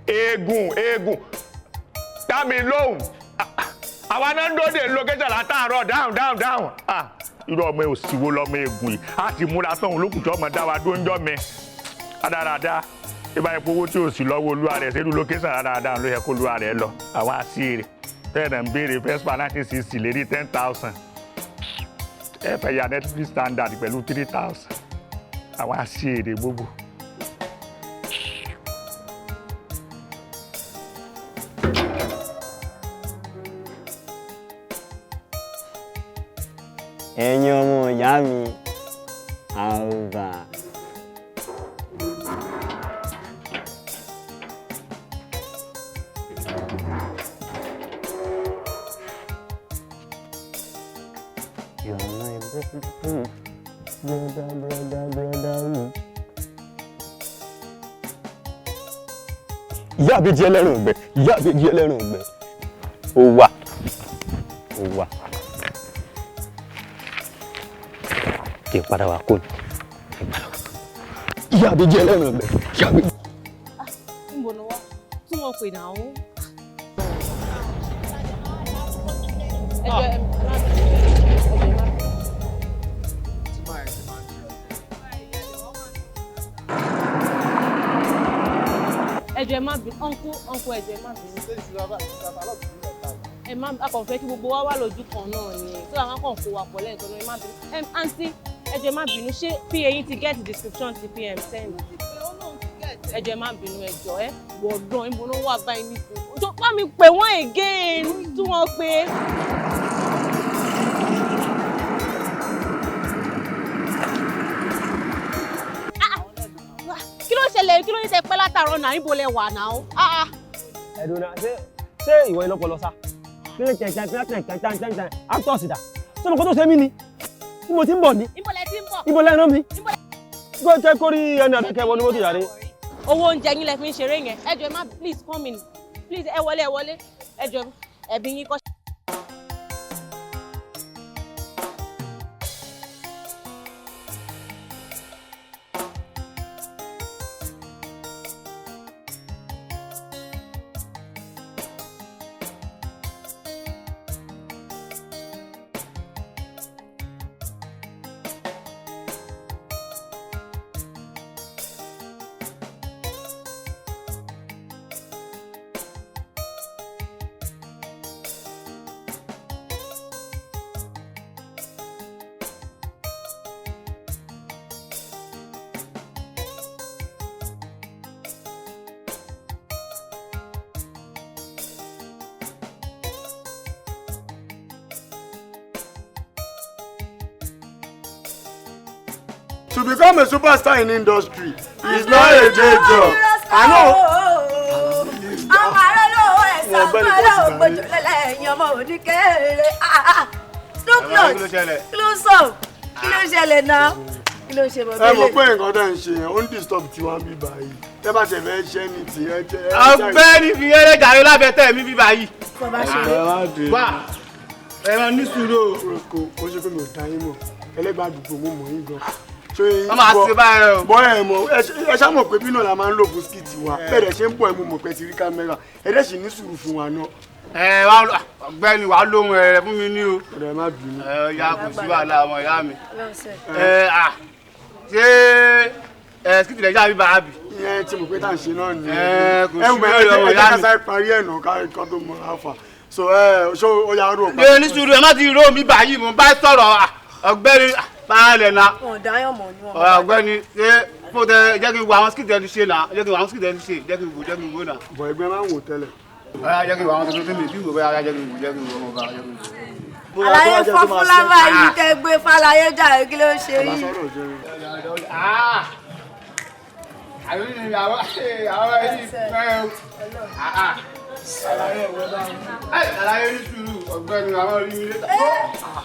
Eégún eégún dá mi lóhùn. Àwa náà ń dóde lókẹ́sà látàárọ̀ dáhùn dáhùn dáhùn. Irú ọmọ òsì wo lọmọ eégún yìí? A ti múra tán òun lókùn tí ọmọ dá wa dó ń jọ mi. Rádaràda ìbá epo owó tí ò sí lọ́wọ́ olúwa rẹ̀ ṣerú lókẹ́sà rádaràda ló yẹ kó olúwa rẹ̀ lọ. Àwọn àṣírí tẹ́lẹ̀ ń béèrè Vespa 1960 lérí 10,000. Ẹ fẹ́ ya Netflix standard pẹ̀lú 3,000. Àwọn àṣírí gbogbo. Ẹ̀yin ọmọ ìyá mi, àrùbà. You are my brother, brother, brother, brother. Ìyá àbíjì ẹlẹ́rùn ọ̀gbẹ́, ìyá àbíjì ẹlẹ́rùn ọ̀gbẹ́. Ó wà, ó wà. Kí n padà wá kó ni. Ìyá àbíjì ẹlẹ́rùn ọ̀gbẹ́, ìyá àbíjì. Níbo ni wọ́n tún wọn pè náà ó. Ẹjọ́ ẹ má bínú, ẹjọ́ ẹ má bínú. Ẹjọ́ ẹ má bínú, uncle, uncle, ẹjọ́ ẹ má bínú. Ẹ má, a kàn fẹ́ kí gbogbo wa wà lójú kan náà ni, so àwọn kan kó wa pọ̀ lẹ́ẹ̀kan náà, ẹ má bínú. Aunty, ẹjọ́ ẹ má bínú, ṣé PA yín ti get description ti PM send? Ẹjọ́ ẹ má bínú, ẹjọ́ ẹ wọ̀dán, ibo ló wà báyìí nísìnyí? Jọ bá mi pè wọ́n again, tún wọn pé. Kí ló ṣẹlẹ̀? Kí ló ní tẹ pẹ́ látàárọ̀ náà? Níbo lẹ wà náà? Ẹ̀dùn náà, ṣé ìwọ ìlọpọlọ sá? Kí ló tẹ̀ tẹ̀ tẹ̀ tẹ̀ tẹ̀ tẹ̀ tẹ̀ actors dà? Ṣé mo kọ́ tó ṣe mí ni? Bí mo ti ń bọ̀ ni? Níbo lẹ ti ń bọ̀? Ibo lẹ rán mi? Kó jẹ́ kó rí ẹni àdàkẹ́ wọnú mọ́tò yàrá. Owó oúnjẹ yín lẹ fi ń ṣeré yẹn. Ẹ jọ̀ọ́ ẹ má, please come in. Please ẹ wọlé, ẹ wọlé. Ẹ jọ̀ọ́ ẹ̀bí yín kọ́. To become a superstar in industry is not a day job. I know. Àwọn ará lówó ẹ̀sán fọlọ́ ògbójú lẹ́lẹ́yìn ọmọ oníkéré. Snoop, kí ló sọ? Kí ló ṣẹlẹ̀ náà? Kí ló ṣe bọ̀ Ẹ mọ̀ pé nǹkan tẹ́ ń ṣe yẹn, ó ń disturb tiwa bí báyìí. Tẹ́ bá ṣe fẹ́ ṣẹ́ ní ti ẹ jẹ́. Ọ̀gbẹ́ni fi eré jàre lábẹ́ tẹ̀ mí bí báyìí. Wá ẹ máa ní sùúrù o. Kò ṣe pé mi ò dá yín mọ̀, ẹlẹ́gbàá àdúgbò mo mọ̀ yín gan. Wọ́n máa ṣe báyìí o. Bọ́ ẹ mọ̀, ẹ ṣá mọ̀ pé bí náà la máa ń lò fún skit wa. Bẹ́ẹ̀ dẹ̀ ṣe ń bọ̀, ẹ mú mọ̀ pé ti rí kámẹ́rà. Ẹ dẹ̀ sì ní sùúrù fún wa náà. Ẹ wá, ọ̀gbẹ́ni wàá lóhun ẹ fún mi ní o. Ọ̀rẹ́ má bínú. Ẹ ya kò sí wàhálà ọmọ ìyá mi. Ẹ à ṣé ẹ skit rẹ̀ jáde bá a bì. Ìyẹn tí mo pé tá à ń ṣe náà ni. Ẹ kò sí ẹ wàhálà ọmọ ẹ ìyá jẹ́ ká mi. sáré parí ẹ̀ nà ká tó mọ àfà. So ẹ ṣó ó yà á rò pa. Ẹ ní sùúrù, ẹ má ti ró mi báyìí, mo bá sọ̀rọ̀ ọ̀gbẹ́ni báyìí náà. Wọn ò dáyọ̀ mọ̀ ni wọn. Ọ̀gbẹ́ni ṣé fún tẹ jẹ́ kí n wo àwọn skit ẹ ti ṣe náà, jẹ́ kí n wo àwọn skit ẹ ti ṣe, jẹ́ kí n wo, jẹ́ kí n wo náà. Bọ̀ ẹgbẹ́ máa ń wò tẹ́lẹ̀. Ọ̀ya jẹ́ kí n wo àwọn tuntun tí mi bí wò bóyá jẹ́ kí n wo, jẹ́ kí n wo, mo bá jẹ́ kí n wo. Àlàyé fọ́ fúláwà yìí tẹ́ gbé fàlàyé jàre, kí ló ṣe yìí? Àwọn ènìyàn àwọn ẹni fẹ́ o. Àlàyé ní sùúrù ọ̀gbẹ́ni àwọn orí mi létà.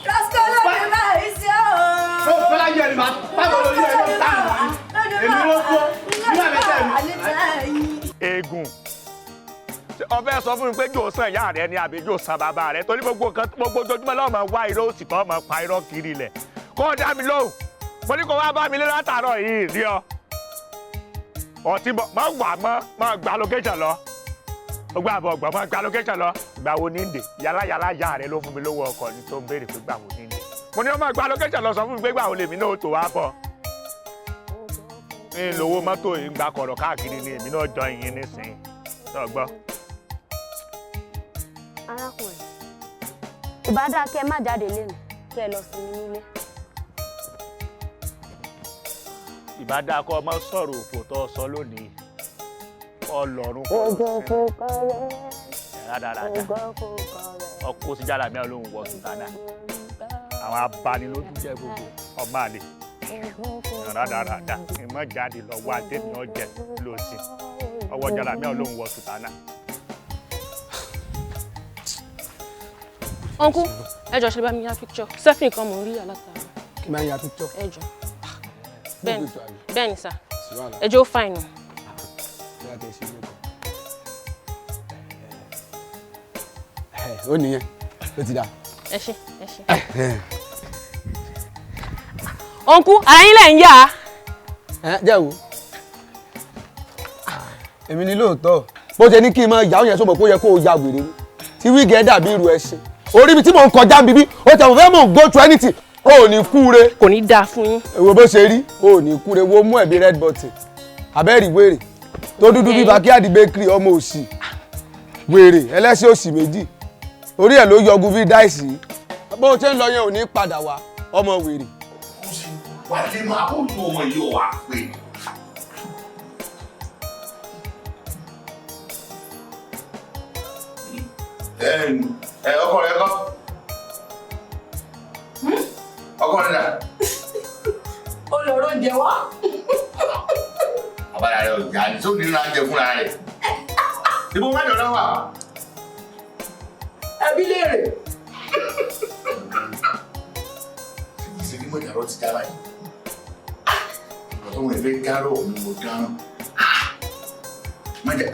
Rásíkò lóde báyìí sí o. Fọlá yẹ ni màá báwo lórí ẹ̀ ló tà wọ́n. Èmi ló kó ní àbẹ̀tẹ̀ mi. Eégún, ọbẹ̀ sọ fún mi pé jò sàn ìyá rẹ ni àbí jò sàn bàbá rẹ, torí gbogbo nǹkan gbogbo ojoojúmọ́ lọ́wọ́ máa wá irọ́ òsì kan máa pa irọ́ kiri ilẹ̀. Kó o dá mi lóhùn, mo ní kó wá bá mi lé látàárọ̀ yìí rí ọ. Ọtí bọ̀ má wà mọ́, má gba location lọ. Ó gbà bọ̀ gbọ̀, má gba location lọ. Gbà wo ní ndè? Yálà yálà yá rẹ ló fún mi lówó ọkọ̀ ni tó ń béèrè pé gbà wo ní ndè. Mo ní ọmọ gba location lọ, sọ fún mi pé gbà wo lèmi náà tó wá bọ̀. Ní lówó mọ́tò yìí ń gba kọ̀rọ̀ káàkiri ni èmi náà jọ ìyín nísìnyí. Sọ gbọ́. Arákùnrin, ìbá dáa kẹ́ ẹ má jáde lẹ́nu, kẹ́ ẹ lọ sinmi nílé. Ìbá dáa kọ́ ọmọ sọ̀rọ̀ òfò tó sọ lónìí, ọlọ́run kò sí rádaràda ọkọ sí jára mi olóhùn wọ sùtánà Àwọn abanilójú jẹ́ gbogbo ọmọ àlè. Rádaràda ìmọ̀ jáde lọ wá tèmi ọ̀jẹ̀ lọ́sìn. Ọwọ́ Jalamiah olóhùn wọ sùtánà. Uncle, ẹ jọ̀ọ́ ṣe bá mi ya picture. Selfie kan mò ń rí alátara. Kí máa ń ya picture. Ẹ jọ̀ọ́. Bẹ́ẹ̀ni, bẹ́ẹ̀ni sà. Ẹ jọ̀ọ́ ó fine o. Ó nìyẹn, ó ti dà. Ẹ ṣé, ẹ ṣé. Uncle, ara yín lẹ̀ ń yá. Ẹ jẹ́ wo. Èmi ni lóòótọ́. Bó ṣe ní kí n máa yà ó yẹn sọ́mọ̀ pé ó yẹ kó o ya wèrè ni. Tí wíìgì ẹ dàbí irú ẹṣin. Orí mi tí mò ń kọjá ń bíbí, ó tẹ̀ mọ̀ fẹ́ mò ń go to anything. O ò ní kúre. Kò ní dáa fún yín. Èwo bó ṣe rí, o ò ní kúre, wo mú ẹ̀bí red button. Àbẹ́rì wèrè. Tó dúdú bí Backyard Bakery ọmọ òsì. Wèrè ẹlẹ́sìn òsì méjì. Orí ẹ̀ ló yọgun bí dáìsì. Bó o ṣe ń lọ yẹn ò ní padà wá ọmọ wèrè. Wà á lè máa bó lu ọmọ yìí wà pé. Ẹ ọkọ rẹ kọ́. Ọkọ rẹ dà. Ó lọ oúnjẹ wá. Àbáyá rẹ ò já ní tó nínú àjẹ fúnra rẹ̀. Ibo mẹ́jọ náà wà. Ẹbí léèrè. Ṣé ní mọ̀jàrọ̀ ti já báyìí? Ìgbà tó wọ́n fẹ́ dárò mi mo dáràn. Mọ̀jà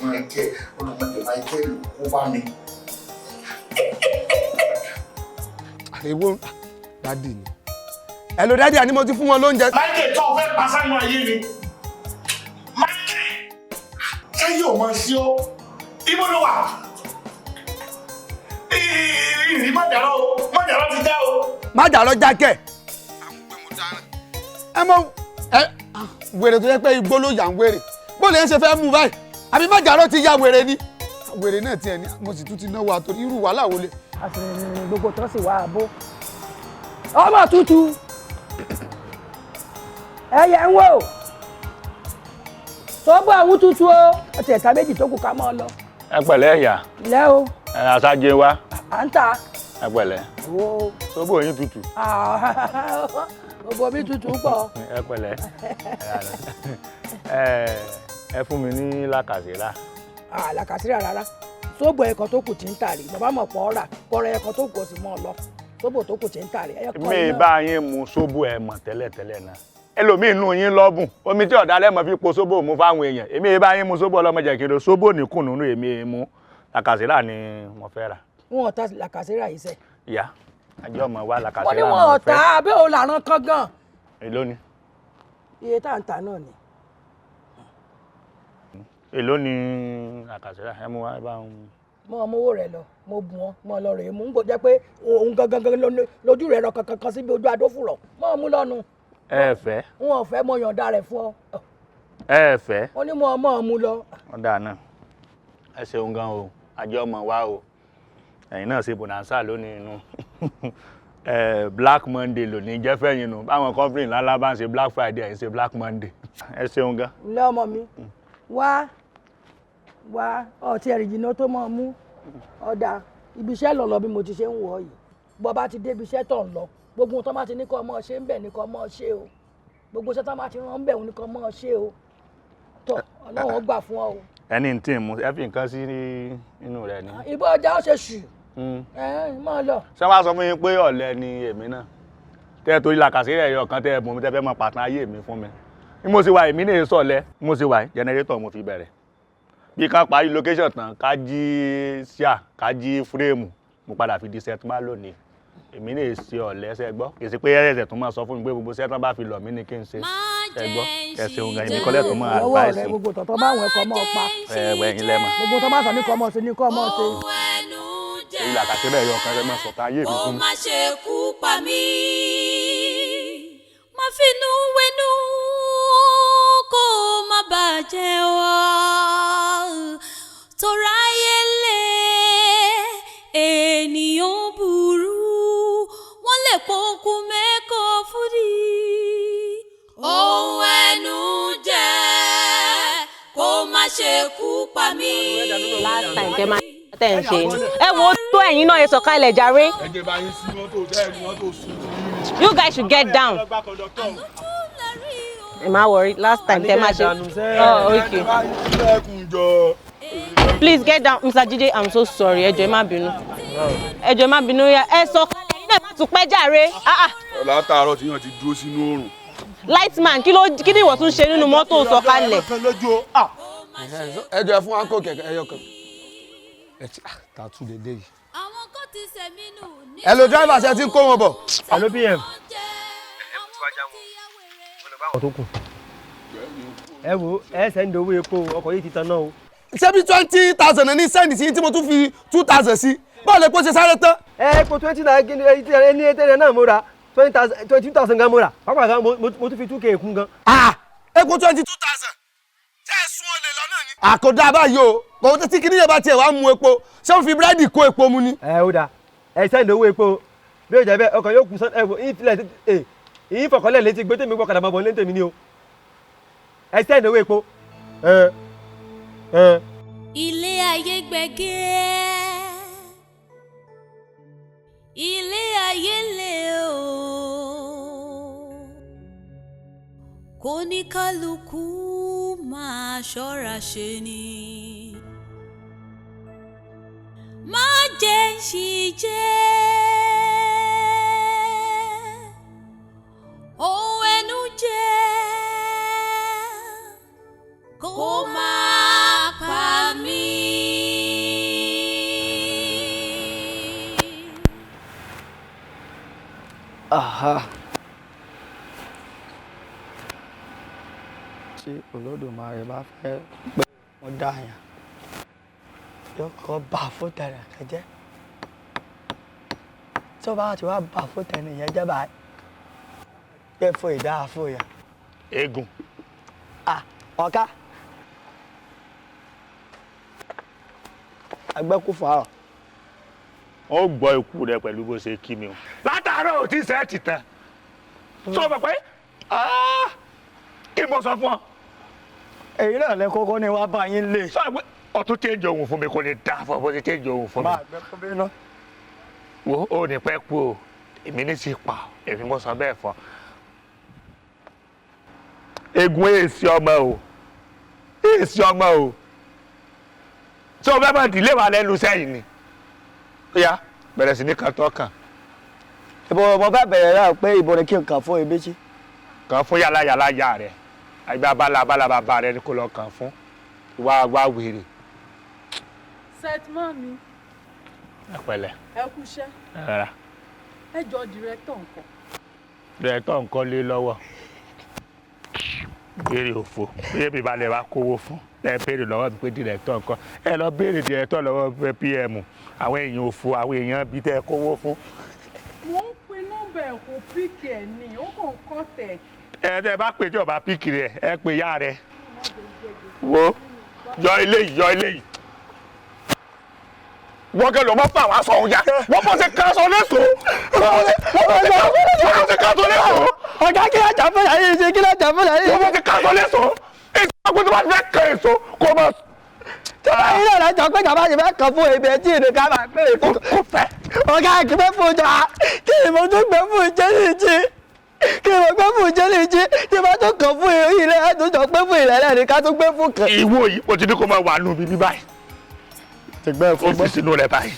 Michael ọlọ́mọdé Michael kó bá mi. Èwo dádì ni. Ẹ lo dádì àní mo ti fún wọn lóúnjẹ. Michael tó o fẹ́ pa sánú ayé ni. Michael ṣé yóò máa ṣe ọ́? Ibo ló wà? Ìrì mọ̀jàrọ̀ o, mọ̀jàrọ̀ ti já o. Májàrọ̀ jákẹ́. Ẹ mọ ẹ wèrè tó yẹ pé igbó ló yà ń wèrè. Bó lè ń ṣe fẹ́ mú báyìí? Àbí májàrọ̀ ti ya wèrè ni? Wèrè náà tiẹ̀ ni mo sì tún ti náwó àtòrí irú wàhálà wo le. Gbogbo tó sì wá àbó. Ọmọ tútù. Ẹyẹ ń wò. Sọ́gbọ́ àwọn tútù o. Ọtí ẹ̀ta méjì tó kù ká mọ́ ọ lọ. Ẹ pẹ̀lẹ́ ìyá. Ilẹ́ o. Ẹ aṣáájú wa. À ń tà. Ẹ pẹ̀lẹ́. Wo. Sóbò yín tutù. Òbò mi tutù pọ̀. Ẹ pẹ̀lẹ́. Ẹ fún mi ní làkàṣírà. Làkàṣírà rárá. Sóbò ẹ̀kọ́ tó kù tí ń tà rí. Bàbá mọ̀ pọ̀ rà. Kọ́rọ̀ ẹ̀kọ́ tó kù ó sì mọ́ ọ lọ. Sóbò tó kù tí ń tà rí. Mi bá yín mu sóbò ẹ mọ̀ tẹ́lẹ̀tẹ́lẹ̀ náà. Ẹlòmíín nù yín lọ́bùn. Omi tí ọ̀dà lẹ́mọ̀ fi po sóbò mu fáwọn èèyàn. Èmi bá yín mu sóbò ọlọ́mọdé kiri. Sóbò nìkùn nínú èmi mu. Làkàṣírà ni mo fẹ́ rà. Wọn ò ta làkàṣírà yìí sẹ́. Ìyá, àjọ ọmọ wa làkàṣírà mo ní wọn ò ta abẹ́ òun làrán kan gan. Èló ni? Iye tá à ń ta náà ni. Èló ni làkàṣírà? Ẹ mú wá bá ń. Mo ọmọ owó rẹ lọ, mo bùn ọ, mo lọ rèé mú ń gbọ́ jẹ́ pé òun gangan lójú rẹ rọ kankan kan síbi ojú adófùrọ̀. Mo mú lọ́nu. Ẹ fẹ́. N ò fẹ́ mo yọ̀ǹda rẹ̀ fún ọ. Ẹ fẹ́. Ó ní mo ọmọ mú lọ. Ọ̀dà náà, ẹ ṣeun gan o, àjọ ọmọ wa o. Ẹ̀yin náà ṣe bonanza lónìí inú Black Monday lónìí jẹ́ fẹ́yìn nù báwọn company ńláńlá bá ń ṣe Black Friday ẹ̀yin ṣe Black Monday. Ẹ ṣeun gan. Ǹlẹ́ ọmọ mi, wá wá ọtí ẹ̀rì jìnnà tó mọ̀ mú ọ̀dà ibi iṣẹ́ lọ̀lọ́ bí mo ti ṣe ń wọ̀ yìí. Bọ́ bá ti dé ibi iṣẹ́ tó ń lọ, gbogbo ohun tó bá ti ní kọ́ mọ́ ṣe ń bẹ̀ ní kọ́ mọ́ ṣe o. Gbogbo iṣẹ́ tó bá ti rán ń bẹ̀ ní kọ́ mọ́ ṣe o. Tọ́ Ọlọ́run ó gbà fún ọ o. Ẹni tí ń mu ẹ fi nǹkan sí inú rẹ ni. Ìbọn ọjà ó ṣe ṣù. Ẹ máa lọ. Ṣé wàá sọ fún yín pé ọ̀lẹ ni èmi náà? Tẹ́ ẹ torí làkàṣírẹ̀ ẹ̀yọ̀ kan tẹ́ ẹ bùn mi tẹ́ fẹ́ máa pàtàn ayé mi fún mi. Bí mo ṣe wà èmi ní sọ̀lẹ, bí mo ṣe wà jẹnẹrétọ̀ mo fi bẹ̀rẹ̀. Bí ká parí location tán, ká jí ṣíà, ká jí fúréèmù, mo padà fi di setman lónìí. Èmi ní ṣe ọ̀lẹ ṣe gbọ́. Kì í ṣe pé ẹ̀ṣẹ̀ tó máa sọ fún mi pé gbogbo sẹ́tàn bá fi lọ̀ mí ni kí n ṣe. Ẹ gbọ́, ẹ ṣeun gan, èmi kọ́lẹ̀ tó máa advice. Ọwọ́ rẹ gbogbo tọ̀tọ̀ bá àwọn ẹ̀kọ́ mọ́ pa. Ẹ wẹ̀ ẹ̀yin lẹ́mọ̀. Gbogbo tó bá sọ ní kọ́ mọ́ ṣe ní kọ́ mọ́ ṣe. Èyí làkàṣírẹ̀ ẹ̀yọ̀ kan fẹ́ máa sọ̀tà ayé mi fún mi. Ó má ṣe kú pa mí, má finú wẹnú kó má bàjẹ́ wá. Torá ayé lé ènìyàn burú, wọ́n lè pokùn mẹ́kọ̀ọ́ fúdi. Ohun ẹnu jẹ́ kó má ṣe kú pa mí. Last time tẹ máa tẹ̀ ń ṣe ẹ wo tó Ẹ̀yin náà ẹ sọ̀kalẹ̀ jàre. Ẹ jẹ́ bá yín sí mọ́tò bẹ́ẹ̀ ni mọ́tò sùn. You guys should get down. Ẹ má worry, last time tẹ má ṣe. Oh, okay. Please get down, Mr. Jide, I'm so sorry. Ẹ jọ̀ọ́ ẹ má bínú. Ẹ jọ̀ọ́ ẹ má bínú ya. Ẹ sọ̀kalẹ̀ ẹ̀yin náà má tún pẹ́ jàre. Ah ah. Látàárọ̀ tí yàn ti dúró sínú oòrùn. Lightman, kí ló kí ni ìwọ tún ṣe nínú mọ́tò sọ̀kalẹ̀? Ẹ jọ ẹ fún wa kó kẹ̀kẹ́ ẹyọ kan. Ẹ ti tàtú dédé yìí. Hello driver, ṣe ti ń kó wọn bọ̀. Hello PM. Àwọn tó kù. Ẹ wo ẹ sẹ́ni owó epo ọkọ̀ yìí ti tan náà o. Ṣé bí 20,000 ní sẹ́ndì sí tí mo tún fi 2,000 sí? Báwo lè kó ṣe sáré tán? Ẹ epo 20 naira ní ẹtẹ́rẹ náà mo rà 20,000 22,000 gan mo rà. Pápá gan mo tún fi 2K kún gan. Epo 22,000. Ṣé ẹ sún olè lọ náà ni? Àkọ́dá báyìí o, kò tí kìnìyàn bá tiẹ̀ wá mu epo, ṣé ó fi búrẹ́dì kó epo mu ni? Ẹ ó dáa, ẹ sẹ́ndì owó epo bí ó jẹ́ bẹ́ẹ̀ ọkọ̀ yóò kú sán ẹ wò ìyín fọkànlẹ̀ létí gbé tèmi gbọ́kadà máa bọ̀ ní tèmi ni o. Ẹ sẹ́ndì owó epo. Ilé ayé gbẹ̀gẹ́, ilé ayé le o, kò ní kálukú máa ṣọ́ra ṣe ni. Má jẹ́ ṣìjẹ́, ohun ẹnu jẹ́ kó máa pa mí. Aha. Tí Olódùmarè bá fẹ́ pé wọ́n dá yàn, yóò kọ́ bà fún tẹ̀rẹ̀ kan jẹ́. Tó bá ti wá bà fún tẹ̀rẹ̀ yẹn jẹ́ báyìí, pé fún ìdá fún yàn. Eégún. Ọ̀ká. Agbẹ́kúfọ̀ àrọ̀. Ó gbọ́ ikú rẹ pẹ̀lú bó ṣe kí mi o. Látàárọ̀ ò tí sẹ́ẹ̀tì tán. Sọ ma pé kí mo sọ fún ọ. Èyí náà lẹ kọ́kọ́ ni wàá bá yín lé. Sọ pé ọtún change ohun fún mi kò lè dá fún ọ bó ṣe change ohun fún mi. Máa gbẹ́ fún mi ná. Wo ò ní pẹ́ kú o, èmi ní ti pa èmi mo sọ bẹ́ẹ̀ fún ọ. Egun èsì ọmọ o, èsì ọmọ o. Ṣé o fẹ́ máa dìlé wa lẹ́nu sẹ́yìn ni? Ó yá bẹ̀rẹ̀ sí ní kan tó kàn. Ìbò mo fẹ́ bẹ̀rẹ̀ náà pé ìbò ni kí n kàn fún ibi tí. Kàn fún yàrá yàrá yà rẹ̀, àgbà abala abala bàbá rẹ̀ ni kò lọ kàn fún. Wá wá wèrè. Setman mi. Ẹ pẹ̀lẹ́. Ẹ kú iṣẹ́. Ẹ rárá. Ẹ jọ dìrẹ́tọ̀ nǹkan. Dìrẹ́tọ̀ nǹkan lé lọ́wọ́. Béèrè òfò, bí èmi balẹ̀ wá kówó fún. Ẹ béèrè lọ́wọ́ mi pé dìrẹ́tọ̀ nǹkan. Ẹ lọ béèrè dìrẹ́tọ̀ lọ́wọ́ PM. Àwọn èèyàn òfò, àwọn èèyàn bíi tẹ́ ẹ kówó fún. Mo ń pe nọ́mbà ẹ̀ kò píìkì ẹ̀ ní, ó kàn kọ́ tẹ̀. Ẹ tẹ́ bá pè tí ọba píìkì rẹ̀, ẹ pè yá rẹ̀. Wo yọ eléyìí, yọ eléyìí. Wọ́n kẹ́ lọ mọ́ fún àwọn aṣọ òun ya. Wọ́n bọ́ ṣe kaṣọ lẹ́sọ̀ọ́. Wọ́n bọ́ ṣe kaṣọ lẹ́sọ̀ọ́. Ọ̀gá kí lájà fún yàrá yìí ṣe kí lájà fún yàrá yìí. Wọ́n bọ́ ṣe kaṣọ lẹ́sọ̀ọ́. Èso àgbẹ̀ tó bá fẹ́ kẹ́ èso kó mọ̀. Tọ́lá yìí náà lájọ pé kàbá ṣe fẹ́ kàn fún ebi ẹtí ìdè ká máa pè é fún. Kò fẹ́. Ọ̀gá kì í fẹ́ fún ọjà kí ni mo tún gbé fún jẹ́lìjì kí ni mo gbé fún jẹ́lìjì tí mo tún kàn fún ilé ẹ̀ tó jọ pé fún ilẹ̀ lẹ́ni ká tún gbé fún kan. Ìwọ yìí o ti ní kó máa wà nù bíbí báyìí. Tẹ̀gbẹ́ fún Ó fi sínú rẹ̀ báyìí.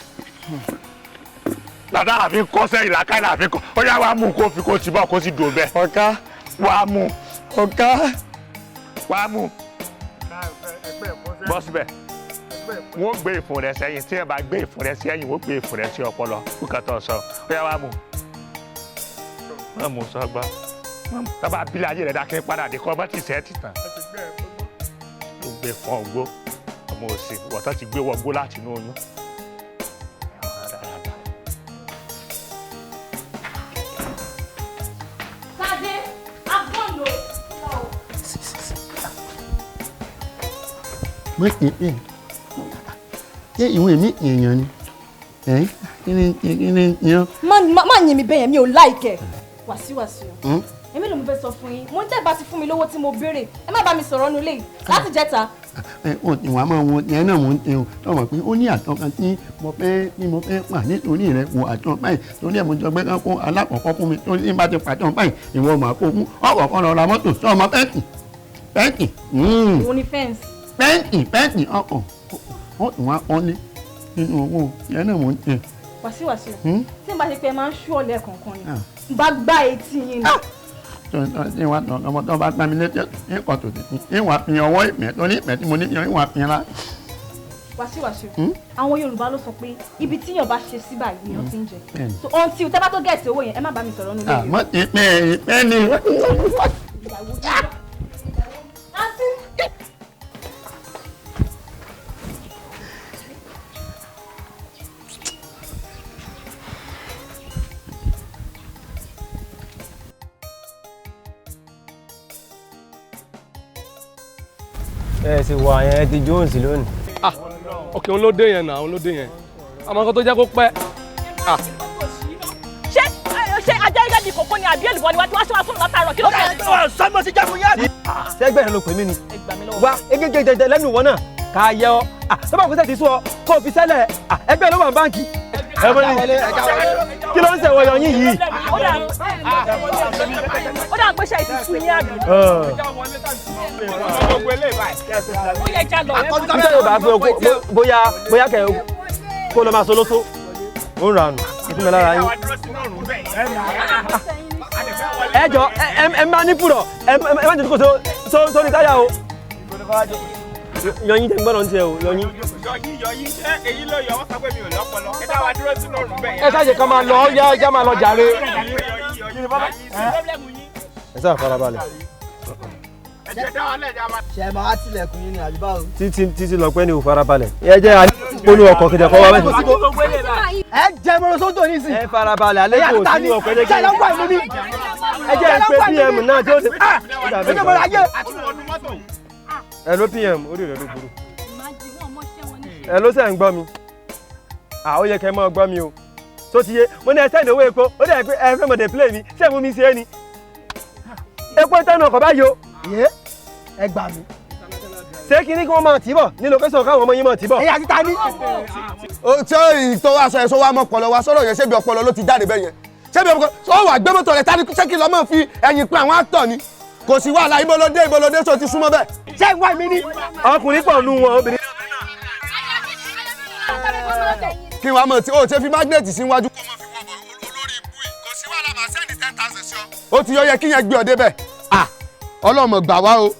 Dàdá àfi kọ́ sẹ́yìn làákàyè àfi kọ́. Ó yá wàá mú kó fi kó ti bọ̀ kó sì dùn bẹ́ẹ̀. Ọ̀gá. Wàá mú. Ọ̀gá. Wàá mú. Bọ́ síbẹ̀. Wọ́n gbé ìfun rẹ sẹ́yìn tí ẹ bá gbé ìfun rẹ sẹ́yìn wọ́n gbé ìfun rẹ sí ọpọlọ. Kúkà tó sọ. Ó yá wàá mú. Má mú sọgbà. Tábà bílẹ̀ ayé rẹ̀ dákẹ́ padà dé kọ́ bá ti sẹ́ ti tàn. Ó gbé fún ọgbó. Ọmọ òsì wọ́tá ti gbé wọgbó láti inú oyún. Tade, I've gone o. Mo ṣe pé ṣé ìwé mi èèyàn ni kí ni kí ni yan. Má yìn mí bẹ́yẹn, mi ò láìkẹ́. Wàsíwàsí o. Èmi ló mo fẹ́ sọ fún yín. Mo ń tẹ́ bá ti fún mi lówó tí mo béèrè. Ẹ má bá mi sọ̀rọ̀ nulẹ̀ yìí láti jẹ́ta. Ẹ ò tí wàá máa wo tiẹ̀ náà mò ń tẹ o tó mọ̀ pé ó ní àtọ̀ kan tí mo fẹ́ pà nítorí rẹ̀ wo àtọ̀ báyìí torí ẹ̀ mo jọ pé ká kó alákọ̀ọ́kọ́ fún mi torí tí n bá ti pàtó báyìí ìwọ màá kó fún ọkọ̀ kan lọ ra mọ́tò tó ọmọ pẹ́ǹtì pẹ́ǹtì Òun ni fẹ́ǹsì. pẹ́ǹtì pẹ́ǹtì ọkọ̀ ó tún wá kọ́lé nínú owó tiẹ̀ náà mò ń tẹ. Wàsíù Wàsíù. Tí n bá ṣe pé ẹ máa ń ṣú ọ̀lẹ́ kọ̀ọ̀kan ni. N bá gbá etí yín ni. Tí wàá tọ̀ ọmọ tó bá gbá mi létí ìkọ̀ tó ti ìwà fi ọwọ́ ìpẹ́ tó ní ìpẹ́ tí mo ní ìwà fi ra. Wàsíù Wàsíù. Àwọn Yorùbá ló sọ pé ibi tíyàn bá ṣe sí báyìí nìyàn ti ń jẹ. Bẹ́ẹ̀ni. So until tẹ́ bá tó gẹ̀ẹ́sì owó yẹn, ẹ má bá mi sọ̀rọ̀ nulẹ̀ yìí. Àmọ́ ìpẹ́ ìpẹ́ ni. Ẹ sì wà yẹn ti Jones lónìí. Ah, ok, òun ló dé yẹn náà, òun ló dé yẹn. Àmọ́ nǹkan tó jẹ́ kó pẹ́. Ah, Ṣé ṣé ajá ilé mi kòkó ni àbí èlùbọ́ ni wá tí wá ṣe wá fún mi látàárọ̀ kí ló fẹ́? Sọ́mọ́ sí jáfún yá. Sẹ́gbẹ̀rẹ̀ ló pè mí ni. Wá egége jẹjẹ lẹ́nu ìwọ náà ká yẹ ọ. Tó bá kó sẹ́ẹ̀ ti sú ọ kó o fi sẹ́lẹ̀ ẹgbẹ́ ló wà ní báǹkì. Ẹ mọ ní kí ló ń ṣẹ̀wọ̀ yọ yín yìí? Ó dà pé ṣe ti sú yín àbí. Ó yẹ já lọ. Nígbà yóò bá gbé bóyá bóyá kẹ kó lọ máa so lóso. Ó ń ranù ìfúnmi lára yín. Ẹ jọ ẹ máa ní fúrọ̀ ẹ má jẹ́ kó sórí táyà o. Yọyin jẹ́ gbọ́dọ̀ ń tiẹ̀ o, yọyin. Yọyín yọyín ṣé èyí ló yọ wọ́n sọ pé mi ò lọ́pọlọ. Ẹ dá wa dúró sínú òrùn bẹ́ẹ̀ yẹn. Ẹ ṣáà jẹ́ ká máa lọ, yá ẹja máa lọ jàre. Ẹ sáà farabalẹ̀. Ṣe máa tilẹ̀kùn yín ni àbí báwo. Títí títí lọ pẹ́ ni ò farabalẹ̀. Ẹ jẹ́ àpolú ọkọ̀ kìtẹ̀ kọ́ wa mẹ́sàn. Ẹ jẹ mọ́rọ́ sódò nísìn. Ẹ farabalẹ̀ alẹ́ kò sínú ọkọ̀ ẹ jẹ́ kí. Ẹ jẹ́ pé PM náà tí ó ṣe. Ẹ ló PM orí rẹ̀ ló burú. Ẹ ló sẹ̀ ń gbọ́ mi. À ó yẹ kẹ́ ẹ máa gbọ́ mi o. Tó ti yé, mo ní ẹ sẹ́ni owó epo, ó dẹ̀ pé ẹ fẹ́ mọ̀ dé play mi, ṣé mú mi ṣe é ni? Epo ń tẹnu ọkọ̀ báyìí o. Yé ẹ gbà mí. Ṣé kí ni kí wọ́n máa tì í bọ̀ ní location káwọn ọmọ yín máa tì í bọ̀? Ẹ̀yin àti ta ni. O tí ó ì tó wá sọ ẹ̀ sọ wá mọ́ ọpọlọ wa sọ̀rọ̀ yẹn ṣébi ọpọlọ ló ti jáde bẹ́ẹ̀ yẹn ṣébi ọpọlọ sọ wà gbé mọ́tò rẹ̀ tani ṣé kí lọ́ máa fi ẹ̀yìn pin àwọn actor ni kò sí wàhálà ibolódé ibolódé sọ ti súnmọ́ bẹ́ẹ̀. Ṣé ìwà mi ni. Ọkùnrin pọ̀ nù wọn obìnrin. Kí wàá mọ̀ tí o ṣe fi magnet sí iwájú. Kó mọ̀ fi wọ̀ bọ̀ olórí ibú yìí kò sí wàhálà máa sẹ́ndì 10,000 sí ọ. Ó ti yọ yẹ kí yẹn gbé ọ débẹ̀. Ah, ọlọ́mọ gbà wá o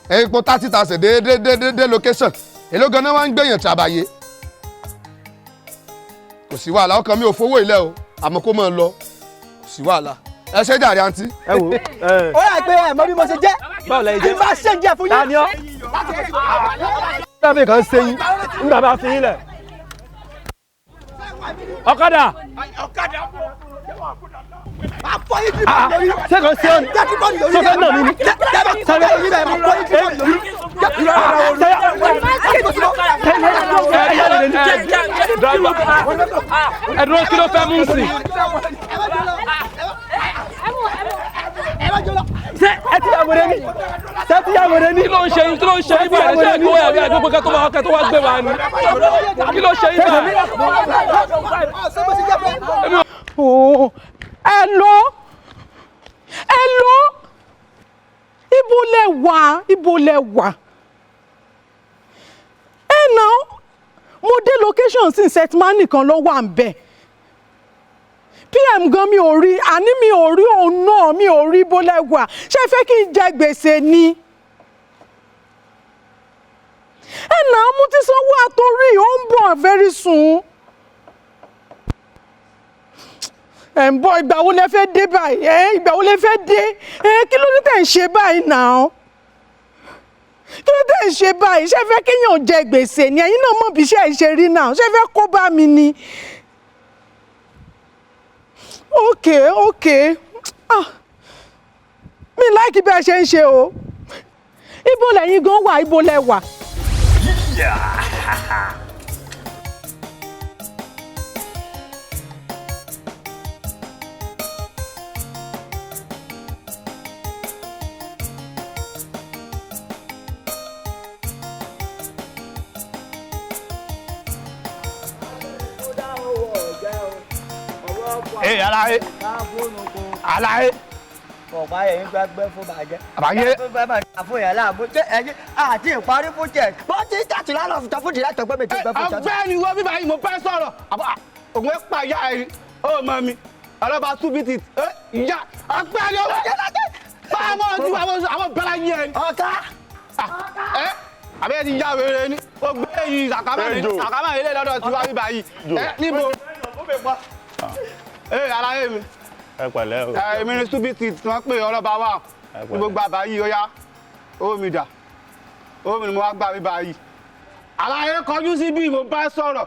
epo 30,000 dé dé dé dé dé location èló ganan wá ń gbẹ̀yàn tàbàyè kò sí wàhálà ọkàn mi ò fowó ilẹ̀ o àmọ́ kó máa lọ kò sí wàhálà ẹ ṣe jàre àǹtí. Ẹ wo ẹ. Ó yà pé ẹ mọ bí mo ṣe jẹ́. Báwo lẹ jẹ́? Bí bá ṣe jẹ́ fún yín. Ta ni ọ́? Nígbà kan ṣe yín, nígbà bá fi yín lẹ̀. Ọ̀kadà. Ṣé kò ṣe ọ́ ni? Ṣé kò nà mí ni? Ẹ dúró kí ló fẹ́ mú sí? Ṣé ẹ ti yà wèrè ni? Ṣé ẹ ti yà wèrè ni? Kí ló ń ṣe yín? Kí ló ń ṣe yín báyìí? Ṣé ìkó ẹ̀rí àgbẹ̀gbẹ̀ kẹ́ tó wá kẹ́ tó wá gbé wa ni? Kí ló ṣe yín báyìí? Oh, hello, hello, ibo lẹ wà, ibo lẹ wà? Ẹ nà mo dé location sí setman nìkan ló wà ń bẹ̀. PM gan mi ò rí, àní mi ò rí òun náà, mi ò rí ibo lẹ wà. Ṣé ẹ fẹ́ kí n jẹ gbèsè ni? Ẹ nà mo ti sanwó àtòrí, ó ń bọ̀ very soon. Ẹ̀ ń bọ̀, ìgbà wo lẹ fẹ́ dé báyìí? Ẹ̀ ìgbà wo lẹ fẹ́ dé? Ẹ̀ kí ló dé tẹ̀ ń ṣe báyìí náà? Kí ló dé tẹ̀ ń ṣe báyìí? Ṣé ẹ fẹ́ kéèyàn jẹ gbèsè ni? Ẹ̀yin náà mọ̀ bí iṣẹ́ ẹ̀ ṣe rí náà. Ṣé ẹ fẹ́ kó bá mi ni? Ok, ok. Ah, mi láìkí bí ẹ ṣe ń ṣe o. Ibo lẹ̀yin gan wà, ibo lẹ wà? Yeah. Ee alaye alaye. Ọ̀pá yẹn ń gbàgbẹ́ fún bàjẹ́. Àbáyé. Àti ìparí fún jẹ. Bó ti tàtí lálọ́ fún tọ́fún jìlá tọ́gbẹ́ mi ti gbẹ́ fún jẹ. Ọ̀gbẹ́ni wo bíbá yìí mo fẹ́ sọ̀rọ̀. Ògùn ẹ̀ pa ìyá ẹ̀ ó mọ mi. Ọlọ́ba túbí ti ìyá ọ̀gbẹ́ni owó. Báwo ti àwọn bẹ́lá yín ẹ. Ọ̀gá. Ẹ àbẹ́ ti ya wèrè ni. Ó gbé yìí sàkámà ilé lọ́dọ̀ tiwa bíbá yìí. Ẹ níbo? Ẹ aláyé mi. Ẹ pẹ̀lẹ́ o. Èmi ni stupid tí wọ́n pè ọlọ́ba wa ní gbogbo àbá yìí ó yá owó mi dà owó mi ni mo wá gbà mí báyìí. Àlàyé kọjú sí bí mo bá sọ̀rọ̀.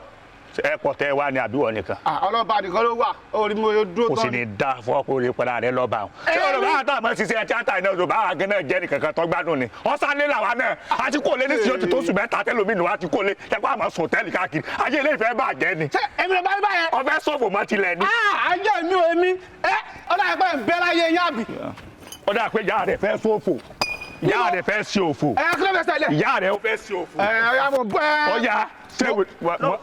Ẹ pọ̀ tẹ́ wá ní àbíwọ̀ nìkan. Ọlọ́ba nìkan ló wà orí mo yóò dúró tán. Kò sì ní dá fọ́ọ̀kù padà rẹ lọ́ba o. Ṣé ọ̀rọ̀ bá àtàwọn ọmọ ṣiṣẹ́ tíátà iná ọ̀rọ̀ bá àgẹ́ náà jẹ́ nìkankan tó gbádùn ni. Ọ̀sánlé làwa náà àti kò lé ní síyó ti tó sùn mẹ́ta tẹ́lómìnú àti kò lé tẹ́kọ̀ àmọ́ sùn tẹ́lì káàkiri. Ayé ilé ìfẹ́ bàjẹ́ ni. Ṣé èmi ló bá rí báyẹn? Ọbẹ̀ sọ̀fò mọ́ tilẹ̀ ni. Ayé mi ò èmi ẹ ọ̀dà ẹ̀pẹ́ ń bẹ́ láyé yín àbí. Ọ̀dà pé ìyá rẹ̀ fẹ́ sọ̀fò. Ìyá rẹ̀ fẹ́ ṣe òfò. Ẹ kí ló fẹ́ ṣẹlẹ̀? Ìyá rẹ̀ ó fẹ́ ṣe òfò. Ẹ ọ̀yà mo bọ́ ẹ. Ọ̀yà ṣé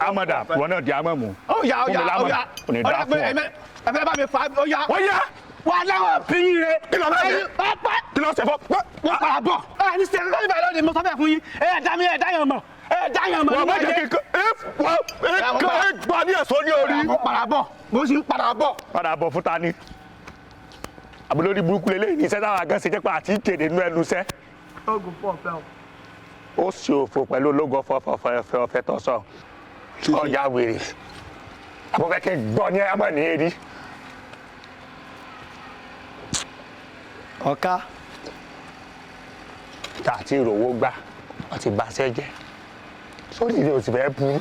amọ̀dà wọn náà di amọ̀ mu. Ọ̀yà ọ̀yà ọ̀yà ọ̀yà pé ẹ fẹ́ bá mi fa ọ̀yà. Ọ̀yà. Wà á láwọn bíyìn rẹ. Kí ló fẹ́ ṣe? Kí ló ṣe fọ́? Wọ́n padà bọ̀. Ẹ ní sẹ́yìn lórí ìbàlẹ̀ òde mo sọ fẹ́ fún yín. Ẹ dá mi ẹ dá yàn mọ̀. Ẹ dá yàn mọ̀. Wọ́n bá jẹ́ kí ẹ gbọ́ ní ẹ̀sọ́ ní orí. Mo padà bọ̀ mo sì ń padà bọ̀. Padà bọ̀ fún ta ni? Àbúlórí burúkú lélẹ́yìn ní iṣẹ́ táwọn agán ṣe jẹ́ pé àti ìkéde nínú ẹnu iṣẹ́. Ogun fún ọ̀fẹ́ o. Ó ṣe òfò pẹ̀lú ológun ọ̀fẹ́ ọ̀fẹ́ tó sọ. Ọ̀ya wèrè. Àbọ̀fẹ́ kí n gbọ́ ní ẹ̀mọ́ ní erí. Ọ̀ka. Tá a ti rówó gbà, wọ́n ti baṣẹ́ jẹ́. Sórí ìdí ò sì fẹ́ burú.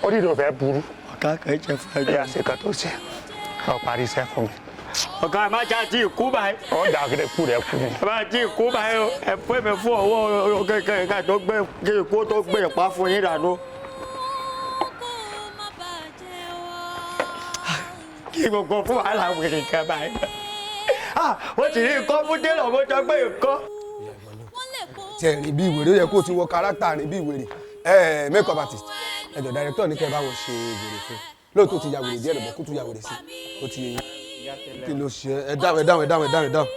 Orí ìdí ò fẹ́ burú. Ọ̀ka kì í ṣe fún ẹjọ́. Ẹ̀yà ṣe kan tó ṣe. Ọ̀ parí iṣẹ́ fún mi. Ọ̀gá ẹ má já tí ìkú báyìí. Ó dà kí kú rẹ̀ kú ni. Ẹ má tí ìkú báyìí o, ẹ fún mi fún ọwọ́ kékeré ká tó gbé kí ikú tó gbé ìpá fún yín dànù. Kí gbogbo fún wàhálà wèrè kan báyìí. Wọ́n ti rí nǹkan fún délọ̀ mo jọ gbé nǹkan. Tẹ rìn bí ìwèrè ó yẹ kó o ti wọ kárátà rìn bí ìwèrè. Ẹ make-up artist ẹ jọ director ní kẹ́ ẹ bá wọn ṣe wèrè fún. Lóòótọ́ ti ya wèrè díẹ̀ lọ́bọ̀ kó tún ya wèrè sí ó ti yẹ yín. Kí ló ṣe ẹ dáhùn ẹ dáhùn ẹ dáhùn ẹ dáhùn ẹ dáhùn.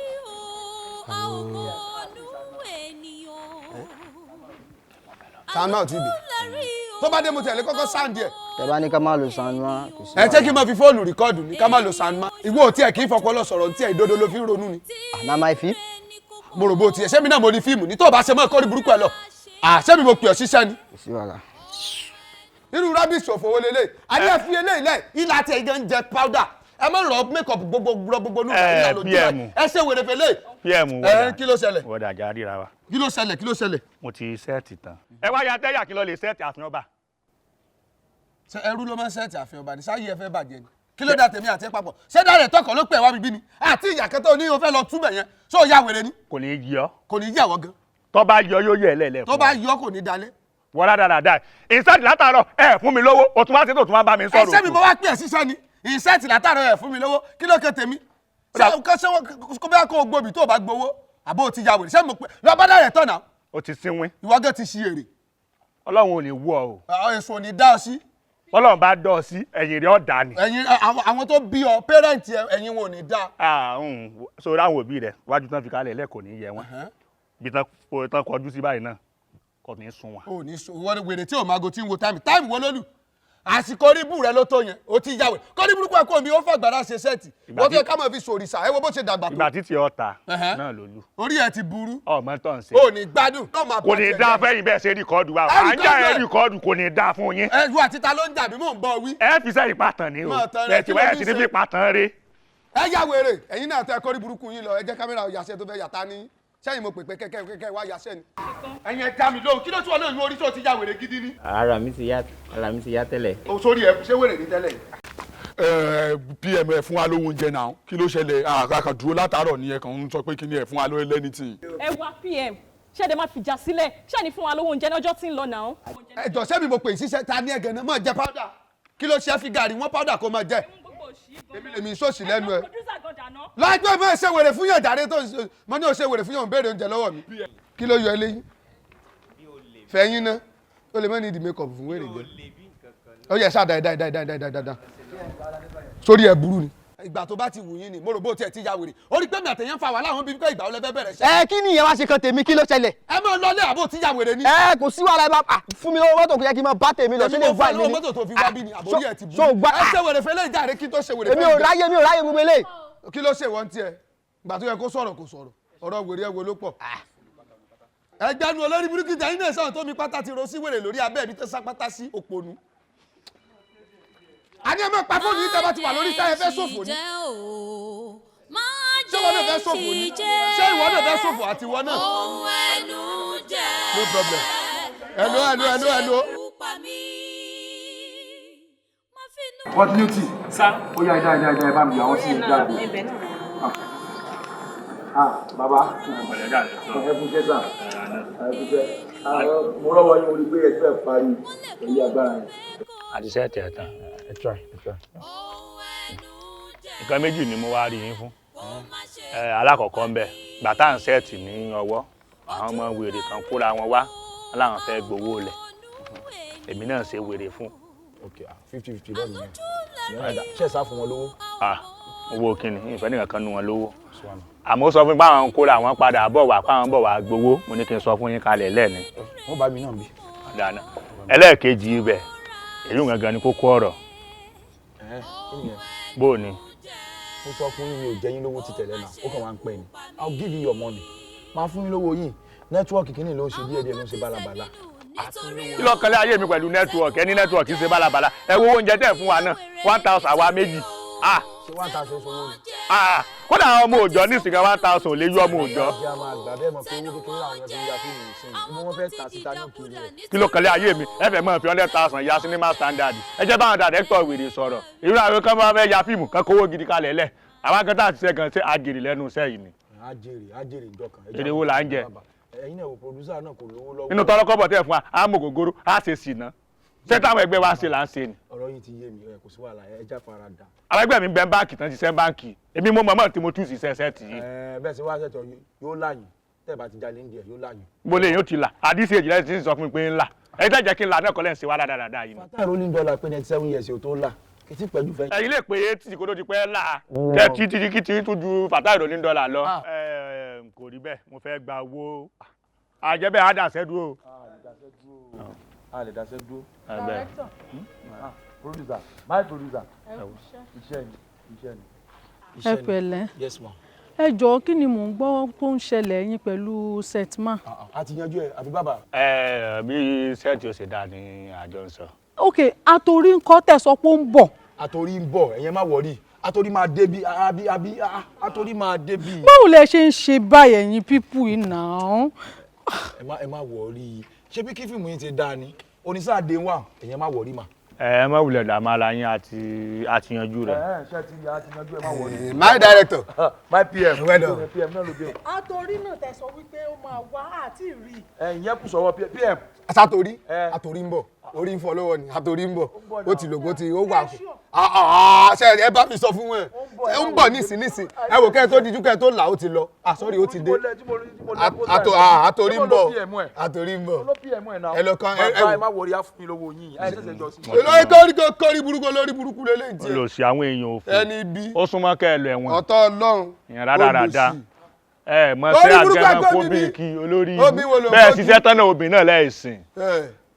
Sandman ò tí ì dé. Tó bá dé mo tẹ̀lé kọ́kọ́ sáǹdì ẹ̀. Tẹ bá ní ká má lo sandman kò sí. Ẹ ṣé kí n máa fi fóònù rìkọ́ọ̀dù ni ká má lo sandman. Ìwọ ò tiẹ̀ kì í fọpọlọ sọ̀rọ̀ tí ẹ̀ ìdodo ló fi ń ronú ni. Àná máa fi. Mo rò bó tiẹ̀ ṣé mi náà mo ní fíìmù ní tó o bá ṣe mọ́ ẹ̀kọ́ ní burúkú ẹ lọ. Àṣé mi mo pè ọ́ ṣiṣẹ́ ni. Kò sí wàhálà. Irú rábìsì òfò wo lélẹ̀? Àní ẹ fi eléyìí lẹ̀ ìlà tí ẹ̀ gan jẹ powder. Ẹ má rọ make-up gbogbo rọ gbogbo nù. PM. Ẹ ṣe wèrè fẹlẹ. PM Ẹ kí ló ṣẹlẹ̀? Wọ́dà jà ríra wa. Kí ló ṣẹlẹ̀? Kí ló ṣẹlẹ̀? Mo ti sẹ́ẹ̀tì tán. Ẹ wá ya tẹ́yà kí lọ lè sẹ́ẹ̀tì àfihàn ọba. Ṣé ẹrú ló máa ń sẹ́ẹ̀tì àfihàn ọba ni sáyé ẹ fẹ́ bàjẹ́ ni? Kí ló dá tèmi àti ẹ papọ̀? Ṣé dáre tọkọ ló pè wá bíbí ni? Àti ìyà kẹtọ́ ní o fẹ́ lọ túbẹ̀ yẹn. Ṣé o ya wèrè ni? Kò ní í yọ. Kò ní í yàwọ́ gan. Tó bá yọ yóò yẹ ẹlẹ́lẹ́ fún Tó bá yọ kò ní dalẹ̀. Wọ́n dáadáa. Ìsẹ́ẹ̀tì látàárọ̀ ẹ fún mi lówó, o tún wá ṣètò tún wá bá mi sọ̀rọ̀. Ẹsẹ̀ mi mo wá pè ẹ́ síṣẹ́ ni. Ìsẹ́ẹ̀tì látàárọ̀ ẹ fún mi lówó. Kí ló kẹ́ tèmi? Ṣé kó bá kó o gbòbí tó o bá gbowó? Àbó o ti ya wèrè? Ṣé mo pè lọ bá dáre tọ̀ náà? O ti sínwín. Ìwọ gẹ́ ti ṣi èrè. Ọlọ́run ò ní wú ọ o. Èso ò ní dá ọ sí. Ọlọ́run bá dọ́ ọ sí, ẹ̀yìn rẹ̀ ọ̀dà ni. Ẹ̀yin àwọn tó bí ọ pẹ́rẹ́ǹtì ẹ̀yin wọn ò ní dá. Sọ̀rọ̀ àwọn òbí rẹ̀ wájú tán fi kalẹ̀ lẹ́kọ̀ọ́ ní yẹ wọ́n. Bí tán kọjú sí báyìí náà kò ní sun wọn. O ní sun wọn wèrè tí ò máa go tí ń wo táìmù táìmù wo ló lù? Àsìkò orí ibú rẹ ló tó yẹn o ti yàwé kọ́rí burúkú ẹ̀ kó mi ó fàgbàrá ṣe sẹ́ẹ̀tì wọ́n fi ká máa fi sòrìṣà ẹ wo bó ṣe dàgbà tó. Ìgbà títí ọ̀tá náà ló lù. Orí ẹ ti burú. Ọmọ tó ń ṣe. O ní gbádùn. Kò ní dá fẹ́yìn bẹ́ẹ̀ ṣe rìkọ́dù wa. À ń jà ẹ rìkọ́dù kò ní dá fún yín. Ẹ wo àti ta ló ń jà bí mò ń bọ̀ wí. Ẹ fi sẹ́yìn pàtàn ni o. Ẹ ti wáyà sí ní fi pàtàn rè. Ẹ yà wèrè ẹ̀yin náà tẹ kọ́rí burúkú yín lọ ẹ jẹ́ kámẹ́rà yàṣẹ tó fẹ́ yàtá ní sẹ́yìn mo pè pé kẹ́kẹ́ kẹ́kẹ́ wá yàṣẹ́ ni. Ẹ̀yin ẹ dá mi lóhùn kí ló tún wà lóyún orí tó ti ya wèrè gidi ni. Ara mi ti yá tẹ́lẹ̀. O sórí ẹ ṣé wèrè ní tẹ́lẹ̀. PM ẹ fún wa lówó oúnjẹ náà kí ló ṣẹlẹ̀ àkàkà dúró látàárọ̀ ni ẹ kàn ń sọ pé kí ni ẹ fún wa lówó lẹ́ni tì. Ẹ wá PM ṣé ẹ dẹ̀ máa fìjà sílẹ̀ ṣé ní fún wa lówó oúnjẹ ní ọjọ́ tí ń lọ náà. Ẹ jọ sẹ́mi mo pè síṣẹ́ ta ní ẹ̀gẹ̀ náà máa jẹ powder kí ló ṣe fi gàrí wọ́n powder kó máa jẹ. Èmi lèmi sọ́ọ̀sì lẹ́nu ẹ. Láìpẹ́ fẹ́ ṣe wèrè fún yàn jàre tó mo ní o ṣe wèrè fún yàn ń béèrè oúnjẹ lọ́wọ́ mi. Kí ló yọ eléyìí? Fẹ̀yìn náà ó lè má ní ìdí make up fún wèrè jẹ. Ó yẹ ṣáà dáa dáa dáa dáa dáa dáa. Sórí ẹ burú ni. Ìgbà tó bá ti wù yín ni mo rò bó tiẹ̀ ti ya wèrè. Ó rí pé mi àtẹ̀yẹ́ ń fa wàhálà àwọn bíbí pé ìgbà wo lẹ fẹ́ bẹ̀rẹ̀ ṣe. Ẹ kí ni ìyẹn wá ṣe kan tèmi, kí ló ṣẹlẹ̀? Ẹ máa lọlé àbò tí ya wèrè ni. Ẹ kò sí wàhálà, ẹ bá fún mi lọ́wọ́ mọ́tò kò yẹ kí n máa bá tèmi lọ. Èmi mo fún ẹ lọ́wọ́ mọ́tò tó fi wá bí ni àbórí ẹ ti burú. Ẹ ṣe wèrè fẹlẹ́ ìjà rẹ kí tó ṣe wèrè. Èmi ò ráyè, mi ò ráyè gbogbo eléyìí. Kí ló ṣe wọ́n tiẹ̀? Ìgbà tó yẹ kó sọ̀rọ̀ kò sọ̀rọ̀, ọ̀rọ̀ wèrè ẹ wo ló pọ̀. Ẹgbẹ́nu olórí burúkú tẹ ẹyin náà sọ̀rọ̀ tó mi pátá ti ro sí wèrè lórí abẹ́ mi tó sá pátá sí òpònú. A ní ẹ máa pa fóònù yìí tẹ́ bá ti wà lórí sáyẹn fẹ́ ṣòfò ni. Ṣé ìwọ náà fẹ́ ṣòfò ni? Ṣé ìwọ náà fẹ́ ṣòfò àti ìwọ náà? No problem. Hello, hello, hello, hello. Continuity. Ó yá, ìdá ìdá ìdá, ẹ bá mi yà wọ́n sí ìdá. Ah, bàbá. Ẹ kú iṣẹ́ sà. Ẹ kú iṣẹ́. Mo rọ́wọ́ yín, mo rí pé ẹ ti fẹ́ parí èyí agbára yẹn. Àti sẹ́ẹ̀tì ẹ̀ tán. Ẹ try, ẹ try. Nǹkan méjì ni mo wá rí yín fún. Alákọ̀ọ́kọ́ ń bẹ, bàtà ń sẹ́ẹ̀tì ní ọwọ́, àwọn ọmọ wèrè kan kóra wọn wá, wọn làwọn fẹ́ gbowó lẹ̀. Èmi náà ṣe wèrè fún. Ok, 50-50 lọ́nà yẹn. Ṣé ẹ sá fún wọn lówó? Owó kìíní, ìfẹ́ nìkan kan nu wọn lówó. Àmọ́ ó sọ fún mi pé àwọn ń kóra àwọn padà bọ̀ wá, pé àwọn bọ̀ wá gbowó, mo ní kí n sọ fún yín kalẹ̀ lẹ́ẹ̀ni. Wọ́n bá mi náà bí. Dáná. Ẹlẹ́ẹ̀kejì ibẹ̀, èyí gangan ni kókó ọ̀rọ̀. Bó o ní? Mo sọ fún yín, mi ò jẹ yín lówó ti tẹ̀lé náà, ó kàn wá ń pẹ́ ni. I'll give you your money. Máa fún yín lówó yín. Nẹ́tíwọ́ọ̀kì kìíní ló ń ṣe díẹ̀díẹ̀, ló ń ṣe bálabàla. Kí ló kan lé ayé mi pẹ̀lú nẹ́tíwọ́ọ̀kì? Ẹni nẹ́tíwọ́ọ̀kì ṣe bálabàla. Ẹ wo oúnjẹ tẹ̀ fún wa náà, 1000 àwa méjì. Ṣé 1000 sowó ni? Kódà àwọn ọmọ òòjọ́ ní ìsìnká 1000 ò lè yọ ọmọ òòjọ́. Ìjà máa gbà bẹ́ẹ̀ mọ̀ pé owó kékeré làwọn èèyàn fi ń ya fíìmù ìsìn. Ibo wọ́n fẹ́ tà síta ní òkèèrè rẹ̀. Kí ló kan lé ayé mi? Ẹ fẹ́ mọ̀ fi 100,000 ya cinema standard. Ẹ jẹ́ báwọn dàrẹ́tọ̀ wèrè sọ̀rọ̀. Irú àwọn kan bá fẹ́ ya fíìmù kan kówó gidi kalẹ̀ lẹ̀. Àwọn kan tá a ti ṣe gan ṣe àjèrè lẹ́nu iṣẹ́ yìí ni. Àjèrè, àjèrè ìjọ kan. Èrè wo là ń jẹ? Ẹ̀yin náà wo producer náà kò lówó lọ́wọ́. Nínú tọ́lọ́kọ́bọ̀ tẹ̀ fún wa, á mọ̀ gògóró, á ṣe sì ná. Ṣé táwọn ẹgbẹ́ wa ṣe là ń ṣe ni? Ọ̀rọ̀ yìí ti yé mi, ẹ kò sí wàhálà, ẹ já fara dà. Àwọn ẹgbẹ́ mi bẹ báǹkì tán ṣiṣẹ́ báǹkì. Èmi mo mọ̀mọ́ tí mo tún ṣiṣẹ́ sẹ́ẹ̀tì yìí. Ẹ bẹ́ẹ̀ sì wá ṣètò yóò láyìn, tẹ́ ẹ bá ti jalè ń di ẹ̀ yóò láyìn. Mo lè yóò ti là, àdìsí èjì lẹ́sìn tí ń sọ fún mi pé ń là. Ẹ jẹ́ kí n là náà kọ́ lẹ́ ń ṣe wá dáadáa yìí ni. Fatai rolling dollar pé 97 years ò tó là, kì í ti pẹ̀lú fẹ́. Ẹ̀yin lè pé eighty kó tó di pẹ́ là. Kẹ́ títí kí tí tún ju Fatai rolling dollar lọ. Kò rí bẹ́ẹ̀, mo fẹ́ gba owó. Àjẹbẹ́ á dàṣẹ́ dúró. A lè dáṣẹ́ dúró. Director. Producer, my producer. Iṣẹ́ ni, iṣẹ́ ni. Ẹ pẹ̀lẹ́. Yes ma. Ẹ jọ̀ọ́, kí ni mò ń gbọ́ tó ń ṣẹlẹ̀ yín pẹ̀lú setman? A ti yanjú ẹ, àbí bàbá? Ẹ bí sẹ́ẹ̀tì ó ṣe dáa ni àjọ ń sọ. Ok, àtòrí ńkọ́ tẹ̀ sọ pé ó ń bọ̀. Àtòrí ń bọ̀, ẹ̀yẹn má wọ̀rí. Àtòrí máa débi, àbí àbí àtòrí máa débi. Báwo lẹ ṣe ń ṣe báyìí ẹ̀yin pípù yìí náà? Ẹ má wọ̀rí. Ṣé bí kí fíìmù yín ti dáa ni? Onísáàdé wà, ẹ̀yẹn má wọ̀rí mà. Ẹ má wulẹ̀ dààmú ara yín, àti yanjú rẹ̀. Ẹ ṣe ti yanjú ẹ, má wọ̀rí. My director. My PM. Well done. PM náà ló dé. Àtòrí náà tẹ̀ sọ wípé ó máa wá àti rí. Ẹ ìyẹn kù sọ́wọ́ PM. Àtòrí, àtòrí ń bọ̀, orí ń fọ́ lọ́wọ́ ni, àtòrí ń bọ̀, ó ti lògó ti ó wà kù. Ṣé ẹ bá mi sọ fún wọn? Ẹ ń bọ̀ nísìn nísìn, ẹ wò kẹ́ ẹ tó dijú kẹ́ ẹ tó là ó ti lọ. Sorry, ó ti dé. Àtòrí ń bọ̀, àtòrí ń bọ̀. Ẹ lọ kan ẹ wò. Ẹ má wọrí, á fún mi lówó yín, ẹ ṣẹ̀ṣẹ̀ jọ sí. Olórí kọ́rí kọ́rí burúkú, olórí burúkú lélẹ́yìn tiẹ̀. Olùsí àwọn èèyàn òfin. Ẹni bí. Ó súnmọ́ kẹ́ ẹ lọ ẹ̀wọ̀n. Ọ̀tọ̀ Ọlọ́run. Ìyẹn rádaràda. Ẹ mọ sí àgẹmọ kó bí kí olórí ibú bẹ́ẹ̀ ṣiṣẹ́ tán náà, obìnrin náà lẹ́ẹ̀sìn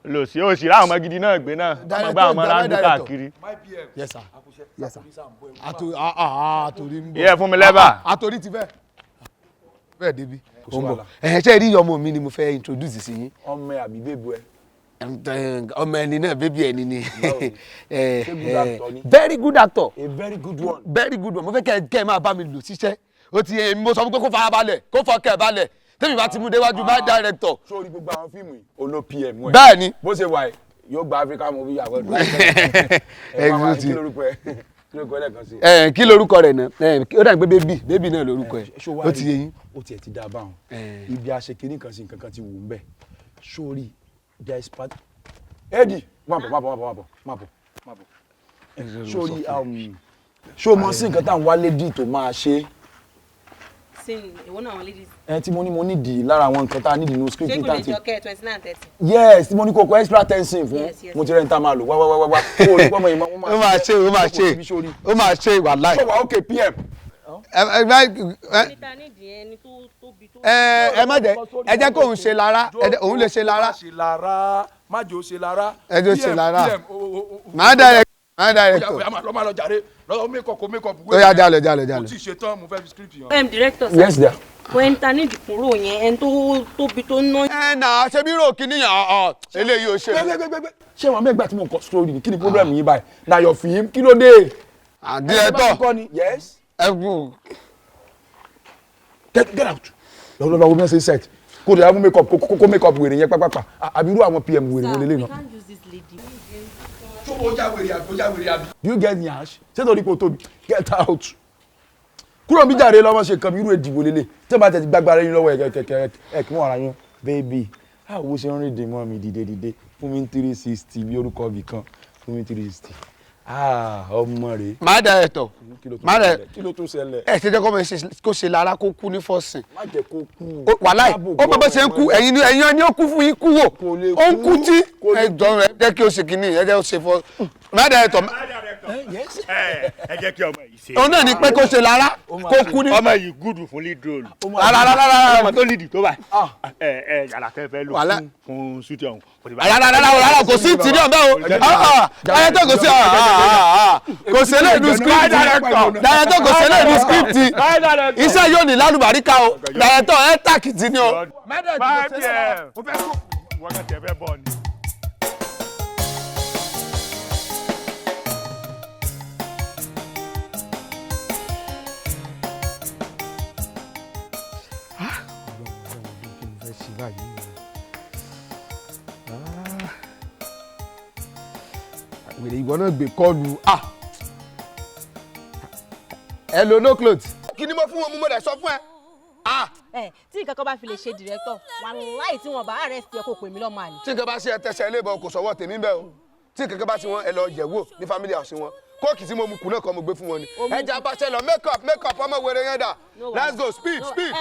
lòsí ó sì ráwọn ọmọ gidi náà gbé náà, ọmọ gbá ọmọ ráńdú káàkiri. Yes sir, yes sir. Àtòrí ń bọ̀. Ìyẹn fún mi lẹ́bà. Àtòrí ti fẹ́ fẹ́ débi. Ó ń bọ̀. Ẹ ṣe rí ọmọ mi ni mo fẹ́ introduce sí yín. Ọmọ ẹ àbí bébù ẹ? Ọmọ ẹni náà, bébí ẹni ni. Ṣé good actor ni? Very good actor. A very good one. Very good one. Mo fẹ́ kẹ́ ẹ máa bá mi lò síṣẹ́. Ó ti yẹ, mo sọ fún pé kó fara balẹ̀, kó fọkẹ́ balẹ̀, tẹ́mi bá ti mú déwájú bá director. Sórí gbogbo àwọn fíìmù yìí, olo PM ẹ. Bẹ́ẹ̀ni. Bó ṣe wà yìí, yóò gba Africa Movie Award. Exactly. Kí lorúkọ ẹ? Kí lorúkọ ẹ lẹ́ẹ̀kan sí? Ẹ kí lorúkọ rẹ̀ náà? Ẹ ó dàgbé bébì, bébì náà lorúkọ ẹ. Ó ti yé yín. Ó tiẹ̀ ti dá a báwọn. Ibi àṣekínní kan sí nǹkan kan ti wù ú bẹ́ẹ̀. Sórí there is part. Eddie, má bọ̀, má bọ̀, má bọ̀, má bọ̀, má bọ̀. Sórí ṣó mọ sí nǹkan táwọn wálé dì tó máa ṣe Scene èwo náà àwọn ladies. Ẹ tí mo ní mo nídìí lára àwọn nǹkan tá a nídìí nínú script Ṣé ní kò lè tàǹtì. jọ kẹ́ 29 30? Yes, tí mo ní kó kó extra 10 scene fún. Yes. Mo ti rẹ́ ní tá a máa lò wá wá wá wá. Kó o rí pọ́nmọ́ ìmọ̀. Ó máa ṣe, ó máa ṣe, ó máa ṣe, wàláì. Ṣé wàá okay, PM? Ẹ ẹ má jẹ́, ẹ jẹ́ kóun ṣe lára, ẹ jẹ́ òun lè ṣe lára. Má ṣe lára, má jẹ́ ó ṣe lára. Ẹ jẹ́ ó ṣe lára. PM, o. Máa direct, máa direct. Ó yá, máa lọ, máa lọ jàre. Lọ make up, kó make up. Ó yá, jálọ, jálọ, jálọ. Mo ti ṣe tán, mo fẹ́ fi script yàn. Director sir. Yes, dear. Kò ẹni ta ní ìdìkúrò yẹn, ẹni tó tóbi tó ná. Ẹ nà ṣe bí rò kíní yàn ọ eléyìí ó ṣe. Gbẹgbẹgbẹ, ṣé wọn mẹgbà tí mo kọ story ni? Kí ni problem yín báyìí? Na your film, kí ló dé? Director. Yes. Ẹ kú. Get out. Lọ́wọ́ lọ́wọ́ bí wọ́n ṣe set. Kó o mú make up, kó make up wèrè yẹn pápápá. Àbí irú àwọn PM wèrè wọlé lẹ́nu. Ṣé o já wèrè àbí o já wèrè àbí? Do you get yansh? Ṣé torí kò tóbi? Get out. Kúrò mi jàre, lọ́mọ ṣe kàn mí irú èdìbò lélẹ̀. Tí wọ́n bá tẹ̀ ti gbàgbára yín lọ́wọ́ ẹ̀ kẹ̀kẹ́ ẹ̀ kí wọ́n ara yín. Baby, àwo ṣe ń rìn dè mọ́ mi dìde dìde. Fún mi 360 bí orúkọ ibì kan. Fún mi 360. Ah, ọmọ rẹ̀. Máa director. Máa direct. Kí ló tún ṣẹlẹ̀? Ẹ ṣe jẹ́ kó máa ṣe kó ṣe lára, kó kú ní fọ́sìn. Má jẹ́ kó kú. Wàláì, ó mọ bó ṣe ń kú, ẹ̀yin ni, ẹ̀yin ni ó kú fún yín kú wò. Ó ń kú tí ẹ jọ, ẹ jẹ́ kí ó ṣe kínní, ẹ jẹ́ ó ṣe fọ́. Máa director. Ẹ jẹ́ kí ọmọ yìí ṣe. Òun náà ni pé kó ṣe lára, kó kú ní. Ọmọ yìí gúdù fún lead role. Rárá, rárá, rárá. Ọmọ tó lead tó báyìí. Ẹ ẹ yàrá tẹ fẹ́ lò Wàhálà. fún ṣútì ọ̀hún. Rárá, rárá, rárá, kò sí ìtìrí ọ̀bẹ o. Director, kò sí, kò sí eléyìí ní script. Director, kò sí eléyìí ní script. Iṣẹ́ yóò ní lálùbáríkà o. Director, ẹ tàkìtì ni o. 5 PM. Wọ́n kàn tẹ̀ fẹ́ bọ̀ ni. Kí ni fẹ́ ṣe báyìí? Wèrè ìwọ náà gbé call. Ah, hello, no cloth. Kí ni mo fún wọn mú? Mo dẹ̀ sọ fún ẹ. Ẹ tí nǹkan kan bá fi lè ṣe director, wàláì tí wọn bá arrest ẹ, kó pè mí lọ́mọ àlè. Tí nǹkan bá ṣe ẹ, tẹsẹ̀ ilé ìbọn kò sọ̀wọ́ tèmi bẹ́ẹ̀ o. Tí nǹkan bá ṣe wọn, ẹ lọ yẹ̀ wò ní family house wọn. Coke tí mo mu kù náà kọ́ mo gbé fún wọn ni. Ẹ jẹ́ abáṣẹ lọ, make up, make up, ọmọ wèrè yẹn dà? No. Let's go, speed. No, Speed.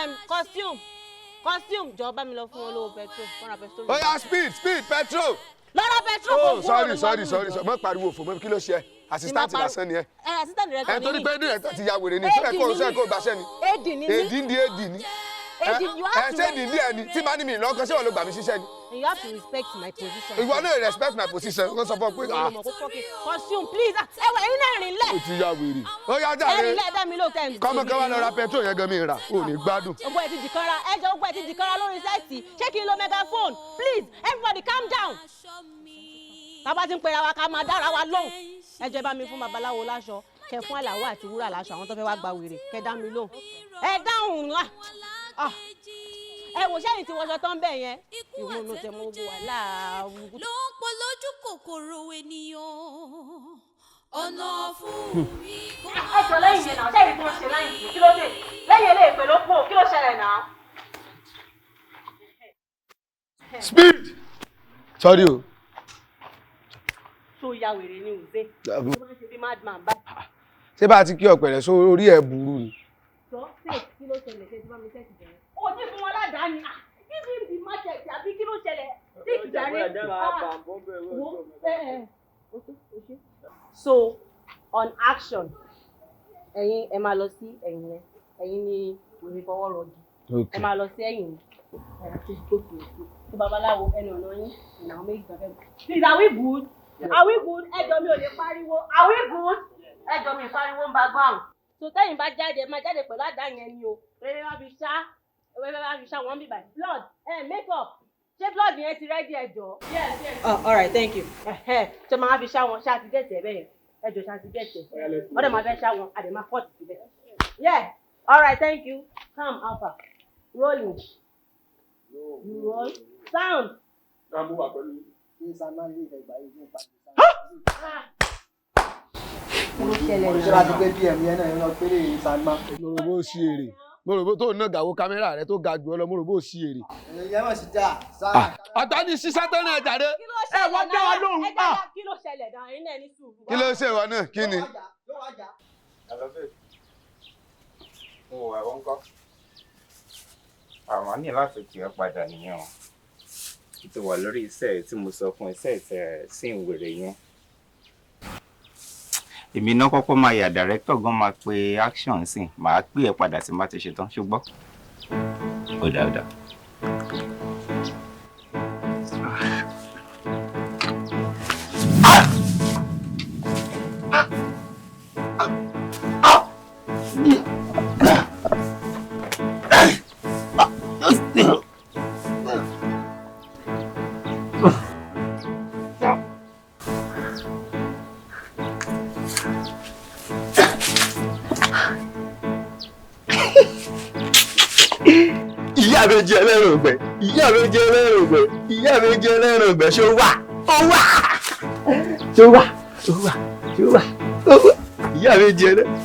Costume, jọ bá mi lọ fún wọn lówó petrol, wọn ra petrol. Ó yá, speed, speed, petrol. Lọ́rọ̀ petrol kò Oh, kúrò sorry, níwájú sorry, mi sorry jọ. Sorry, má pariwo fò mọ́. Kí ló ṣe ẹ? Assistant lásán ni ẹ. Ẹ assistant director Ẹ ni torí mí. pé director ti ya wèrè ni. AD Sọ ẹ kó ni sọ ẹ mí. kó gbaṣẹ́ ni? AD ni mí. Èdì ń di AD ni. AD, you have Ẹ to ṣé èdì ń di ẹ ni tí màá ní mi lọ́kàn, ṣé wọ́n ló gbà mí síṣẹ́ ni? You have to respect my position. Ìwọ náà respect my position. Wọ́n sọ fún ọ pé ah. Mo mọ̀ kó fọ́ọ̀kì. Costume, please. Ah, ẹ wọ ẹ̀yin náà rìn lẹ̀. Ó ti ya wèrè. Ó yá Ẹ jàre. rìn lẹ̀, dá mi lóò tẹ̀ ń. Kọ́mọ kan wá lọ ra petrol yẹn gan mi rà, ò ní gbádùn. Ogbó ẹ ti dìkanra, ẹ jẹ́ ogbó ẹ ti dìkanra lórí set. Ṣé kí n lo megaphone? Please, everybody calm down. Tá bá ti ń pera wa, ká máa dára wa lóhùn. Ẹ jẹ́ bá mi fún babaláwo láṣọ, kẹ fún àlàó àti wúrà láṣọ, àwọn tó fẹ́ wá gba wèrè, kẹ dá mi lóhùn. Ẹ dáhùn wá. Ah. Ẹ wò sẹ́yìn tí wọṣọ tán bẹ́ẹ̀ yẹn. Ìwọ ló tẹ mọ gbogbo wàhálà. Ló ń polójú kòkòrò ènìyàn ọ̀nà fún mi. Ẹ jọ, lẹ́yìn yẹn náà, sẹ́yìn tó ń ṣe lẹ́yìn sí, kí ló dé? Lẹ́yìn eléyìí pẹ̀lú pò, kí ló ṣẹlẹ̀ náà? Speed. Sorry o. Tó ya wèrè ni Uze. Tó máa ń ṣe bí madman báyìí. Ṣé bá a ti kí ọ̀pẹ̀rẹ̀ só orí ẹ̀ burú ni? Jọ ṣe kí ló ṣẹlẹ̀? Ṣe tí bá mi tẹ̀sí bẹ̀rẹ̀? O ti fún wọn ládàá ni. Ah, give him the machete àbí kí ló ṣẹlẹ̀? Tí ìjàre. Ah, wo ẹ ẹ okay, okay. So on action, ẹ̀yin ẹ máa lọ sí ẹ̀yìn yẹn, ẹ̀yin ni òní fọwọ́ rọgì. Okay. Ẹ máa lọ sí ẹ̀yìn ẹ̀ àti gòkè òkè. Tó babaláwo, ẹnu ọ̀nà yín ìnáwó méjì tó fẹ́. Please, are we good? Are we good? Ẹ jọ, mi ò lè pariwo. Are we good? Ẹ jọ, mi pariwo ń background. So tẹ́yìn bá jáde, ẹ máa jáde pẹ̀lú àdá yẹn ni o. Rere wá fi ṣá, rere wá fi ṣá wọ́n bí by blood ẹ make up. Ṣé blood yẹn ti ready, ẹ jọ? Yes. Oh, all right, thank you. Ṣé máa fi ṣá wọn, ṣá ti gẹ̀ẹ́tì ẹ bẹ́yẹn? Ẹ jọ, ṣá ti gẹ̀ẹ́tì ẹ? Wọ́n dẹ̀ máa fẹ́ ṣá wọn, àdè máa kọ́ọ̀tì síbẹ̀. Yeah, all right, thank you. Come, alpha. Rolling. You roll. Sound. Rambo wà pẹ̀lú. Ah. Ṣé láti gbé pm yẹn náà yẹn lọ péré ìsànmá. Mo rò bó ṣí èrè, mo rò bó tó ná gàwó kámẹ́rà rẹ tó ga jù ọ lọ, mo rò bó ṣí èrè. Ìyẹn mọ̀ sí dáa. Sáà. Ọ̀tọ̀ ni ṣiṣẹ́ tó náà jàre. Ẹ wọ́n dá wa lóhùn. Ẹ dá kí ló ṣẹlẹ̀ náà? Ẹ̀yin náà ní sùúrù. Kí ló ṣe ìwọ náà? Kí ni? Hello, babe. Mo wà, wọ́n kọ́. Àmọ́ ní láti pè ọ́ padà nìyẹn o. Kí tó wà lórí iṣẹ́ tí mo sọ fún iṣẹ́ ìtẹ̀ sí ìwèrè yẹn. Èmi náà kọ́kọ́ máa yà director gan máa pe action sí, màá pè ẹ́ padà tí n bá ti ṣetán, ṣùgbọ́n. Ó dáa, ó dáa. Ìyá mi jẹ ẹlẹ́rùn ọ̀gbẹ́, ìyá mi jẹ ẹlẹ́rùn ọ̀gbẹ́, ìyá mi jẹ ẹlẹ́rùn ọ̀gbẹ́, ṣó wà? Ó wà! Ṣó wà? Ó wà! Ṣó wà? Ó wà! Ìyá mi jẹ ẹlẹ́rùn.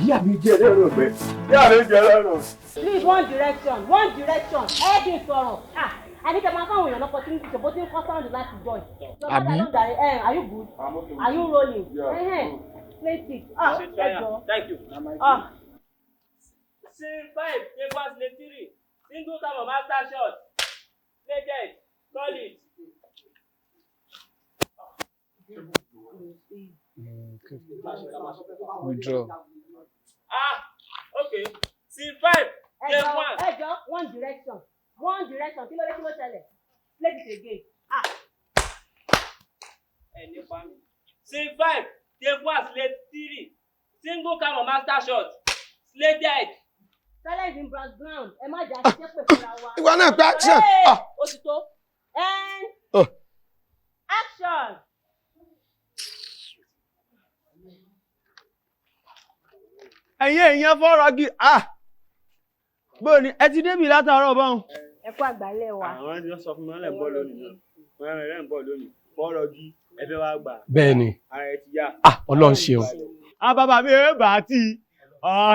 Ìyá mi jẹ ẹlẹ́rùn ọ̀gbẹ́, ìyá mi jẹ ẹlẹ́rùn ọ̀gbẹ́. Please, one direction, one direction. Ẹ kì í sọ̀rọ̀. Ah, àní kẹ́ máa fáwọn èèyàn lọ́pọ̀ tí ń ṣe bó ti ń kọ́ sound láti join. Àbí? Are you good? Are you rolling? Play it. Ah, ẹ jọ. Thank you. Ah. Scene 5, paper slate 3. Single time of master shot. Plated. Solid. Withdraw. Ah, okay. Scene 5, Ẹ take jọ, 1. ẹ jọ, one direction, one direction. Kí ló dé, kí ló ṣẹlẹ̀? Play it again. Ah. Ẹ nípa mi. Scene 5, take 1, slate 3. Single cam of master shot. Slated. Silence in background. Ẹ má jà ṣiṣẹ́ pè fúnra wa. Ìwọ náà pé action. Hey, Ah. ó ti tó. And Oh. action. Ẹ̀yin èèyàn fọ́rọ̀ gí ah, bó ni ẹ ti débi látàárọ̀ báwọn. Ẹ kú àgbálẹ̀ wa. Àwọn tí wọ́n sọ fún mi wọ́n lẹ̀ ń bọ̀ lónìí náà, wọ́n lẹ̀ ń bọ̀ lónìí fọ́rọ̀ gí ẹ fẹ́ wá gbà. Bẹ́ẹ̀ni. Ara ẹ ti yá. Ah, Ọlọ́run ṣeun. Àwọn bàbá mi ẹ bá tí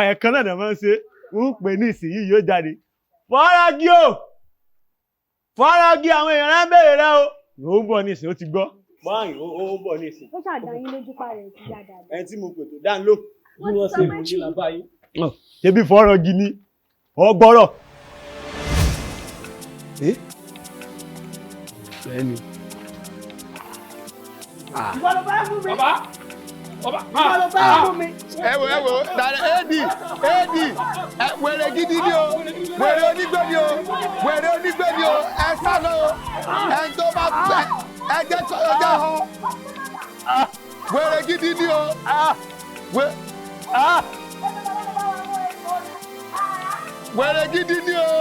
ẹ̀ẹ̀kan náà dẹ̀ máa ń ṣe ń pè ní ìsinyìí yóò jáde. Fọ́rọ̀ gí o, fọ́rọ̀ gí, àwọn èèyàn rẹ̀ ń béèrè rẹ o. Ó ń bọ̀ ní ìsìn, ó ti gbọ́. Báyìí ó ń bọ̀ ní ìsìn. Ó ṣàdá yín lójú pa rẹ̀ ti yá dáadáa. Ẹni tí mo pè tó dá ń lò. Wọ́n ti sọ pé kí Ṣebí fọ́rọ̀ gí ni ọgbọ́rọ̀. Bẹ́ẹ̀ni. Ìwọ ló fẹ́ mú mi. Bàbá. Bàbá. Ìwọ ló fẹ́ mú mi. Ẹ wo, ẹ wo, dàrẹ éèdì éèdì, ẹ wèrè gidi ni o, wèrè onígbé ni o, wèrè onígbé ni o, ẹ sá lọ o, ẹ tó bá fẹ́ ẹ jẹ́ tó ẹ jẹ́ họ, wèrè gidi ni o, wèrè gidi ni o.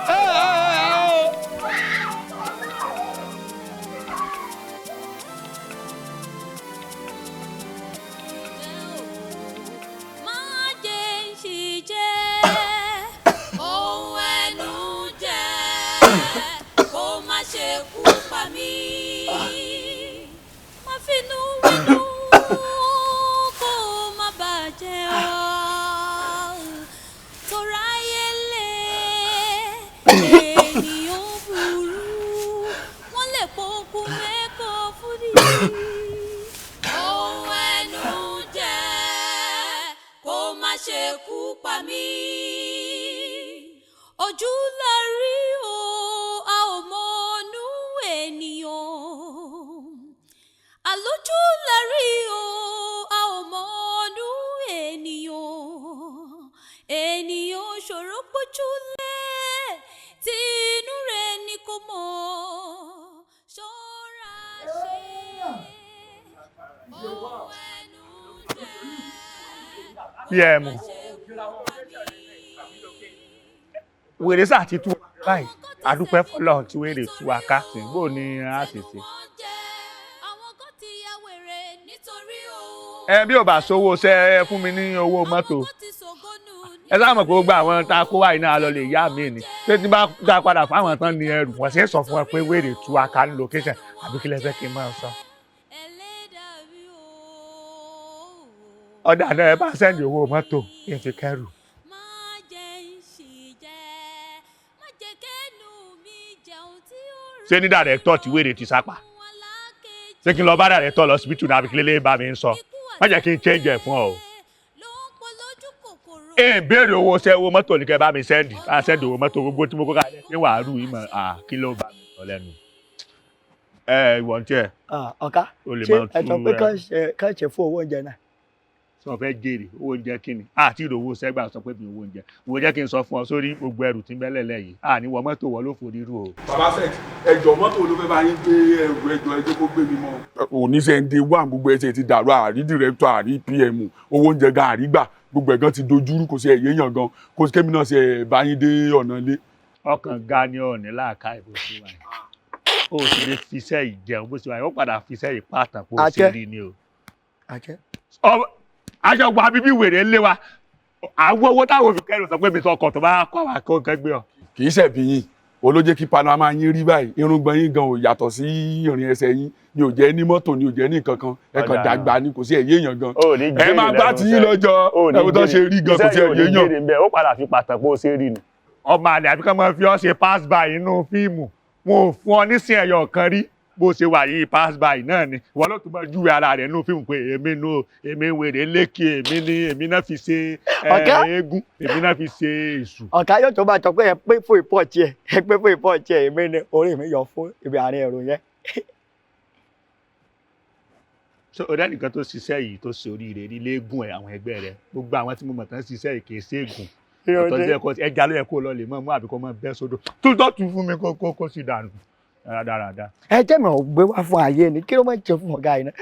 Ẹ ẹ ẹ o. Má jẹ́ ń ṣìjẹ́, ohun ẹnu jẹ́, kó má ṣe kú pa mí. Má finú wínú, kó má bàjẹ́ ọ́. Toráyé lé, ènìyàn burú, wọ́n lè pokùn mẹ́kọ̀ọ́ fún ni. Ohun ẹnu jẹ́, kó má ṣe kú pa mí. Ojú la rí o, a ò mọnú ènìyàn. Àlójú la rí o, a ò mọnú ènìyàn. Ènìyàn ṣòro pójúlé, tí inú rẹ̀ ni kò mọ̀. Ṣọ́ra ṣe. Ohun ẹnu jẹ́. Pm, wèrè sáà ti tú wa báyìí, adúpẹ́ fọlọ́run tí wèrè tú wa ká, bó ni a ṣe ṣe. Ẹ bí ò bá sówó ṣe ẹ fún mi ní owó mọ́tò, ẹ sáà mọ̀ pé gbogbo àwọn tá a kó wáyé náà lọ lè yá mi ni, ṣé tí bá dá padà fáwọn tán ni ẹrù wọ́n ṣe é sọ fún ẹ pé wèrè tú wa ká ní location àbí kí lẹ fẹ́ kí n máa sọ. Ọ̀dà náà ẹ bá sẹ́ndì owó mọ́tò kí n fi kẹ́rù. Ṣé ní dàrẹ́tọ̀ tí wèrè ti sápà, ṣé kí n lọ bá dàrẹ́tọ̀ lọ síbítù náà àbí kí lélẹ́yìn bá mi ń sọ? Má jẹ́ kí n change ẹ̀ fún ọ o. Ẹ ń béèrè owó ṣẹ́, owó mọ́tò ní kẹ́ bá mi send, bá send owó mọ́tò gbogbo tí mo kó kalẹ̀ ṣé wàá rú ìmọ̀ à kí ló bá mi sọ lẹ́nu. Ẹ ìwọ ń tiẹ̀. Ọ̀ká O lè ṣé máa ẹ sọ tú pé ẹ. kàn ṣe fún owó oúnjẹ náà. Sọ fẹ́ jèrè owó oúnjẹ kí ni? Àti ìrò owó sẹ́gbà sọ pé mi owó oúnjẹ. Wo jẹ́ kí n sọ fún ọ sórí gbogbo ẹrù tí ń bẹ́lẹ̀ lẹ́yìn. Àní wọ mọ́tò wọ ló forí rú o. Bàbá Fẹ́ẹ̀tì, ẹjọ́ mọ́tò ló fẹ́ bá yín gbé ẹrù, ẹjọ́ ẹjọ́ kó gbé mi mọ́. Oníṣẹ́ ń de wá, gbogbo ẹsẹ̀ ti dàrú, àrí director, àrí PM, owó oúnjẹ gan àrí gbà, gbogbo ẹ̀gán ti dojúrú, kò sí ẹ̀yẹ́ yàn gan, kò sí kémi náà ṣe ẹ̀ bá yín dé ọ̀nà ilé. Ọkàn ga ni ọ̀ọ́nì láàká ìbò sí wa yìí. O sì lè fiṣẹ́ ìjẹun bó ṣe wà yìí, ó padà fiṣẹ́ ìpàtàn kó o ṣe Àjẹ́. rí ni o. Àjẹ́. Aṣọ wa bíbí wèrè ń lé wa, àwọn owó táwọn òfin kẹrù sọ pé mi sọ ọkọ̀ tó bá kọ́ wa kó nǹkan gbé ọ. Kì í ṣẹ̀bi yín o ló jẹ́ kí panama yín rí báyìí, irùngbọ̀n yín gan ò yàtọ̀ sí ìrìn ẹsẹ̀ yín ni ò jẹ́ ní mọ́tò ni ò jẹ́ ní nǹkan kan, ẹ kàn Ọ̀dà. dàgbà ni, kò sí ẹ̀yẹ́ yàn gan. O ní Ẹ jèrè máa bá lẹ́nu ti yín iṣẹ́. lọ́jọ́ O ní ẹ̀wọ̀n tó ṣe jèrè. rí gan kò sí Iṣẹ́ yìí ò ní ẹ̀yẹ́ yàn. jèrè ńbẹ̀, ó padà fi pàtàkì bó ṣe rí ni. Ọmọ àlè àbí kán máa fi ọ́ ṣe pass by inú fíìmù, wọn ò fún ọ nísìn ẹyọ kan rí bó ṣe wà yìí, pass by náà ni ìwọ ló tún máa júwe ara rẹ̀ nínú fíìmù pé èmi nu èmi wèrè lékè, èmi ni èmi náà fi ṣe Ọ̀gá. eégún, èmi náà fi ṣe èṣù. Ọ̀ká yóò tó bá sọ pé ẹ pé fún ìpọ́ọ̀tì ẹ, ẹ pé fún ìpọ́ọ̀tì ẹ, èmi ni orí mi yọ fún ibi àárín ẹ̀rù yẹn. So ọ̀rẹ́ nìkan tó ṣiṣẹ́ yìí tó ṣe oríire ní léegun ẹ̀, àwọn ẹgbẹ́ rẹ̀, gbogbo àwọn tí mo mọ̀ tán ṣiṣẹ́ yìí kì í ṣe ègùn. Irọ́ ọ̀tọ̀ dé. sí ẹ̀kọ́ ẹja ló yẹ kó lọ lè mọ̀ mú àbí kó mọ̀ bẹ́ sódò tó tó tù fún mi kó kó kó sì dànù rádaràda. Ẹ jẹ́ mi ò gbé wá fún ayé ni, kí ló máa ń jẹ fún ọ̀gá yìí náà.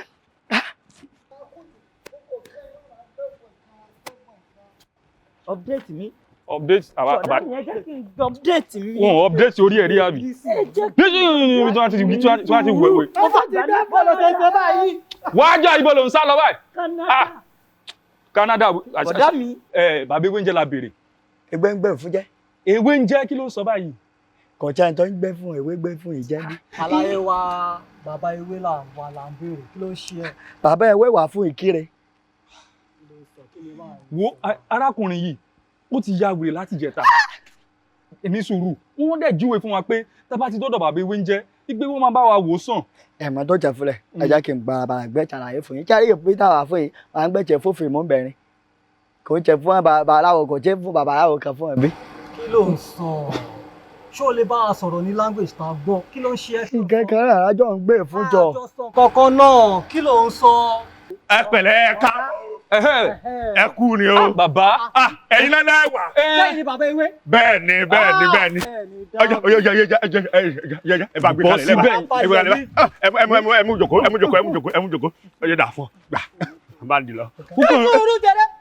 Update mi. Update àwa Ọ̀dà mi, ẹ jẹ́ kí n gbọ́ update mi. Wọn ò update orí ẹ̀ rí àbí. Ẹ jẹ́ kí Níbi tí wọ́n ti tí wọ́n ti wẹ̀wẹ̀. Mo fà gbà ní bọ́ọ̀lù ṣẹṣẹ báyìí. Wájà ibo ló ń sá lọ báyìí? Canada. Canada. Bọ̀dá mi. Ẹ bàbá ewé ń jẹ́ la béèrè. Ewé ń gbẹ fún jẹ́. Ewé ń jẹ́ kí ló ń sọ báyìí? Kọjá ẹni tó ń gbẹ fún ewé gbẹ fún ìjẹ́ bí. Àlàyé wa, bàbá ewé là ń wà là ń béèrè, kí ló ń ṣe ẹ? Bàbá ewé wà fún ìkírè. Wo arákùnrin yìí, ó ti ya wèrè láti jẹta. Ní sùúrù, wọ́n dẹ̀ júwe fún wa pé tá bá ti dọ́dọ̀ bàbá ewé ń jẹ́, wípé wọ́n máa bá wa wò sàn. Ẹ mọ tó jẹ fúnlẹ, ẹ jẹ́ kí n gba bàbá àgbẹ̀ ṣàlàyé fún yín. Kí ayé ìpín táwa fún yín, wà ń gbẹ̀jẹ̀ fún fìmú bẹ̀rin. Kò ń jẹ fún babaláwo, kò jẹ́ fún babaláwo kan fún ẹbí. Kí ló ń sọ? Ṣé o lè bá a sọ̀rọ̀ ní language tá a gbọ́? Kí ló ń ṣe ẹ́? Nǹkan kan náà àjọ ń gbé fún jọ. Kọ̀ọ̀kan náà, kí ló ń sọ? Ẹ pẹ̀lẹ́, ẹ ká ẹ kú ni o. Bàbá. Ẹ̀yin náà náà wà. Bẹ́ẹ̀ ni bàbá ewé. Bẹ́ẹ̀ ni, bẹ́ẹ̀ ni, bẹ́ẹ̀ ni. Ọjọ́ ọjọ́ ọjọ́ ọjọ́ ọjọ́ ọjọ́ ẹ bá gbé Bọ́ kalẹ̀ lẹ́bàá síbẹ̀. ẹ gbé kalẹ̀ lẹ́bàá, ẹ mú ẹ mú ẹ mú jòkó, ẹ mú jòkó, ẹ mú jòkó, ẹ mú jòkó, ọjọ́ dà fún gbà bá ń di lọ.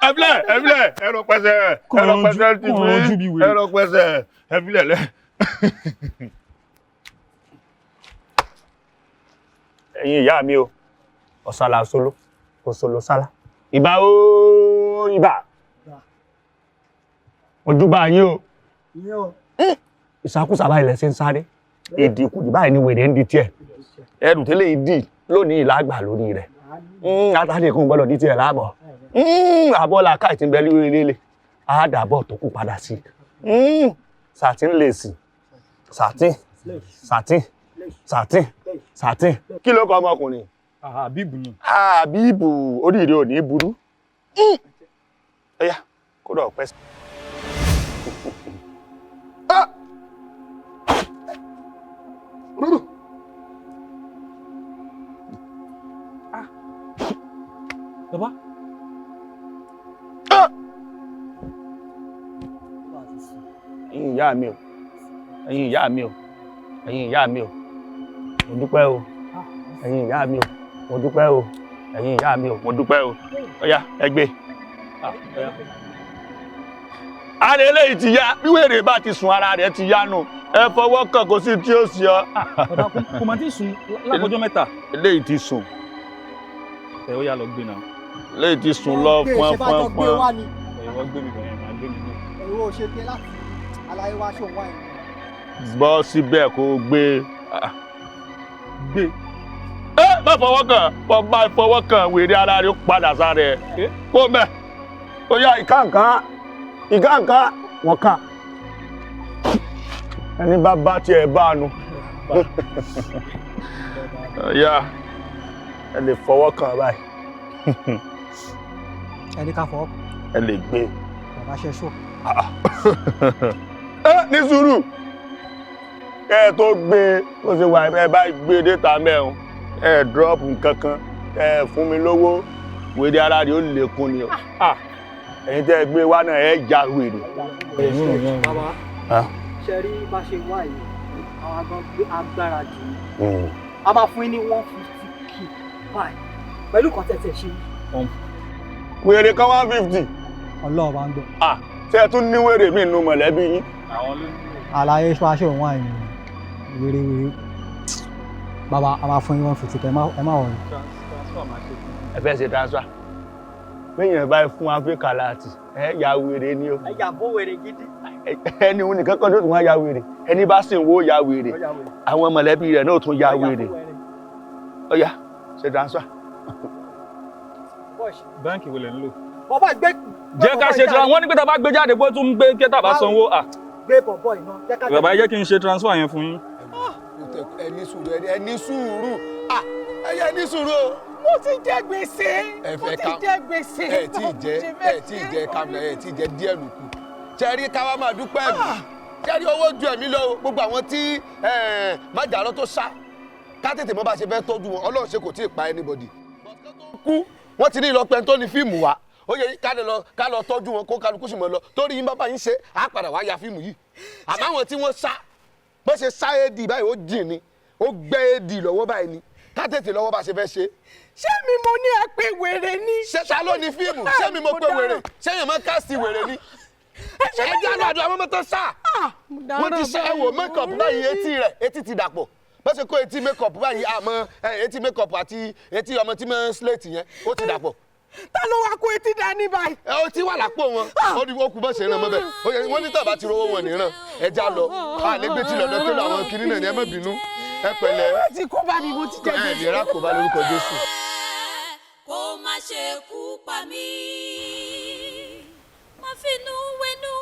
Ẹ filẹ̀, ẹ filẹ̀, ẹ lọ pẹsẹ̀, ẹ lọ pẹsẹ̀ ti Kọ̀ọ̀rọ̀ fi ẹ lọ pẹsẹ̀, ẹ filẹ̀ lẹ. Ẹ̀yin ìyá mi o, ọ̀sálà solo òsòlò sálá, ìbà o, ìbà ojúbà yín o. Ìsakúsà báyìí lẹ́sẹ̀ ń sáré, ìdìkudì báyìí ni wèrè ń di tiẹ̀, ẹrù tẹ́lẹ̀ yìí dì lónìí ìlàgbà lórí rẹ̀ látàrí kún gbọ́dọ̀ di tiẹ̀ láàbọ̀ àbọ̀ la káì tí ń bẹ lórí ilé àádàbọ̀ tó kù padà sí sàtín lè sì sàtín sàtín sàtín sàtín. Kí ló kọ ọmọkùnrin? Àbíbù ni. Àbíbù, oríire ò ní burú. Ọ̀yá kódà ọ̀pẹ́ sí. Bàbá. Ẹ̀yin ìyá mi o, ẹ̀yin ìyá mi o, ẹ̀yin ìyá mi o, mo dúpẹ́ o, ẹ̀yin ìyá mi o, mo dúpẹ́ o, ẹ̀yin ìyá mi o, mo dúpẹ́ o. Ọ̀yá ẹ gbé. Ara eléyìí ti yá, bí wèrè bá ti sùn ara rẹ̀ ti yá nù, ẹ fọwọ́ kàn kó sí tí ó sì ọ. Bàbá kò máa ti sùn lákọjọ́ mẹ́ta. Eléyìí ti sùn. Ẹ ó yá lọ gbé náà. Eléyìí ti sùn lọ fún fún fún. Ìwọ gbé mi bẹ̀rẹ̀, máa gbé mi náà. Èrò ò ṣe pé láti àlàyé wa ṣòun wáyé. Bọ́ síbẹ̀ kó o gbé. Gbé. Ẹ má fọwọ́ kàn, bọ́ bá fọwọ́ kàn wèrè ara rẹ̀ ó padà sára ẹ̀. Kó mẹ́, ó yá ìkàǹkà, ìkàǹkà, wọ́n kà. Ẹni bá bá tiẹ̀ bá a nu. Ọ̀yá ẹ lè fọwọ́ kàn báyìí. Ẹni ká fọwọ́. Ẹ lè gbé. Bàbá ṣe ṣọ́. Ẹ ní sùúrù, kẹ́ ẹ tó gbé ó ṣe wà, ẹ bá gbé déta mẹ́rin, ẹ drop nǹkan kan, ẹ fún mi lówó, wèrè ara rẹ̀ ó lékún ni o. Ẹ̀yin tẹ́ ẹ gbé wá náà, ẹ já wèrè. Bàbá, ṣe rí bá ṣe wá yìí, àwọn agbọn gbé agbára jù ní. A máa fún yín ní 150K báyìí pẹ̀lú kan tẹ̀tẹ̀ ṣe. Wèrè kan 150. Ọlọ́run bá ń gbọ́. Ṣé ẹ tún ní wèrè mi nínú mọ̀lẹ́bí yín? Àlàyé ṣe òun àìní wèrè wèrè. Bàbá, a máa fún yín 150, ẹ má wọrí. Ẹ fẹ́ ṣe transfer. Bẹ́yìn bá fún Áfíríkà láti ẹ ya wèrè ni o. Ẹ yà bó wèrè gidi. Ẹni òun nìkan kan tó tún wá ya wèrè. Ẹni bá sì ń wó ya wèrè. Àwọn mọ̀lẹ́bí rẹ̀ náà tún ya wèrè. Ó yá, ṣe transfer. Báńkì wo lẹ̀ ń lò? Bàbá, gbé. Jẹ́ ká ṣe transfer. Wọ́n ní pé tá a bá gbé jáde bó tún ń gbé kí tá a bá sanwó. Gbé bọ̀bọ̀ iná. Jẹ́ ká. Bàbá, ẹ jẹ́ kí n ṣe transfer yẹn fún yín. Ẹ ní sùúrù, ẹ ní sùúrù, ẹ ní sùúrù o. Mo ti jẹ gbèsè, mo ti jẹ gbèsè. Ẹ tí ì jẹ, ẹ tí ì jẹ kamilẹ, ẹ tí ì jẹ díẹ̀ ló kù. Ṣẹ́rí káwá máa dúpẹ́ ẹ̀mí. Ṣẹ́rí owó ju ẹ̀mí lọ o. Gbogbo àwọn tí májàrọ́ tó sá, ká tètè mọ́ bá ṣe fẹ́ tọ́jú wọn. Ọlọ́run ṣe kò tí ì pa anybody. Kú wọ́n ti ní ìlọpẹ́ tó ní fíìmù wa. Ó yẹ ká lọ tọ́jú wọn, kó kálukú sì mọ́ lọ. Torí yín bábá yín ṣe, á padà wá ya fíìmù yìí. Àmọ́ àwọn tí wọ́n sá, bó ṣe sá éèdì báyìí, ó jìn ni, ó gbẹ́ éèdì lọ́wọ́ báyìí ni. Ká tètè lọ́wọ́ bá ṣe fẹ́ ṣe. Ṣé mi mo ní ẹ pé wèrè ni? Ṣé ta ló ní fíìmù? Ṣé mi mo pé wèrè? Ṣé yẹn máa káàsì wèrè ni? Ẹ jẹ́ àlọ́ àdó àwọn ọmọ tó sá. Wọ́n ti ṣe ẹ̀wò make-up báyìí, etí rẹ̀ etí ti dàpọ̀. Bó ṣe kó etí make-up báyìí, àmọ́ etí make-up àti etí ọmọ tí máa ń slate yẹn, ó ti dàpọ̀. Ta ló wá kó etí dání báyìí? Ẹ ó ti wà lápò wọn. Ó ní ó kú bó ṣe ràn mọ́ bẹ́ẹ̀. Wọ́n ní tàbá ti rówó wọn nìran. Ẹ já lọ. A lè gbé tí lọ́dọ̀ tó lọ àwọn kinní náà ni, ẹ má bínú. Ẹ pẹ̀lẹ́. Ẹ ti kó bá mi, mo ti jẹ gbèsè. Ẹ lè rà kó bá lórúkọ Jésù. Kó má ṣe kú pa mí, má finú wẹnu,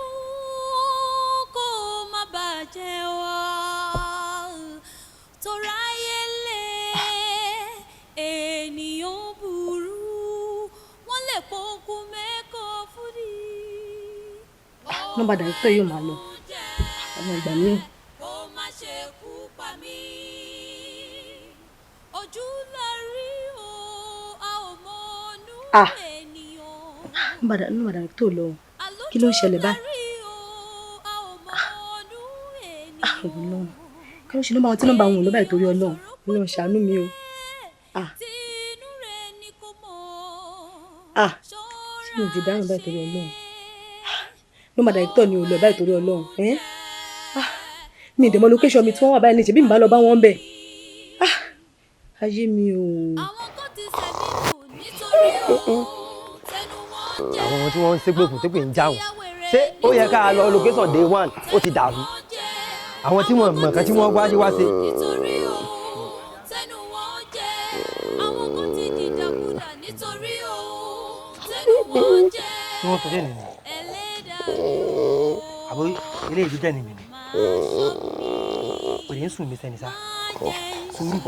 kó má bàjẹ́ wá. Toráyé lé ènìyàn burú, wọ́n lè pokùn mẹ́kọ̀ọ́ fúdi. Nọ́mbà dàrẹ́tọ̀ yóò máa lọ ọmọ ìgbà míì. Kó má ṣe kú pa mí, ojú la rí o, a ò mọ inú ènìyàn. Nọ́mbà dàrẹ́tọ̀ lọ, kí ló ń ṣẹlẹ̀ báyìí? Ọlọ́run, kí ló ṣe nọ́mbà wọn tí nọ́mbà wọn ò lọ báyìí? Torí Ọlọ́run, Ọlọ́run ṣàánú mi o. Ṣé mi ò ti dáràn báyìí? Torí Ọlọ́run, nọ́mbà dàrẹ́tọ̀ ni ò lọ báyìí. Torí Ọlọ́run, mi ì dẹ̀mọ́ location mi tí wọ́n wà báyìí ní ṣe bí mi bá lọ bá wọn bẹ̀. Ayé mi o. Àwọn ọmọ tí wọ́n ń ṣépè fún ṣépè ń jáwọn, ṣé ó yẹ ká lọ location day one? Ó ti dàrú. Àwọn tí wọ́n mọ̀ kan tí wọ́n wáyé wá ṣe. Tí wọ́n tó dé nìyí àbó ilé ìlú jẹ́ nìyí òde ń sùn mí sẹ́ni sá. Sùúrù,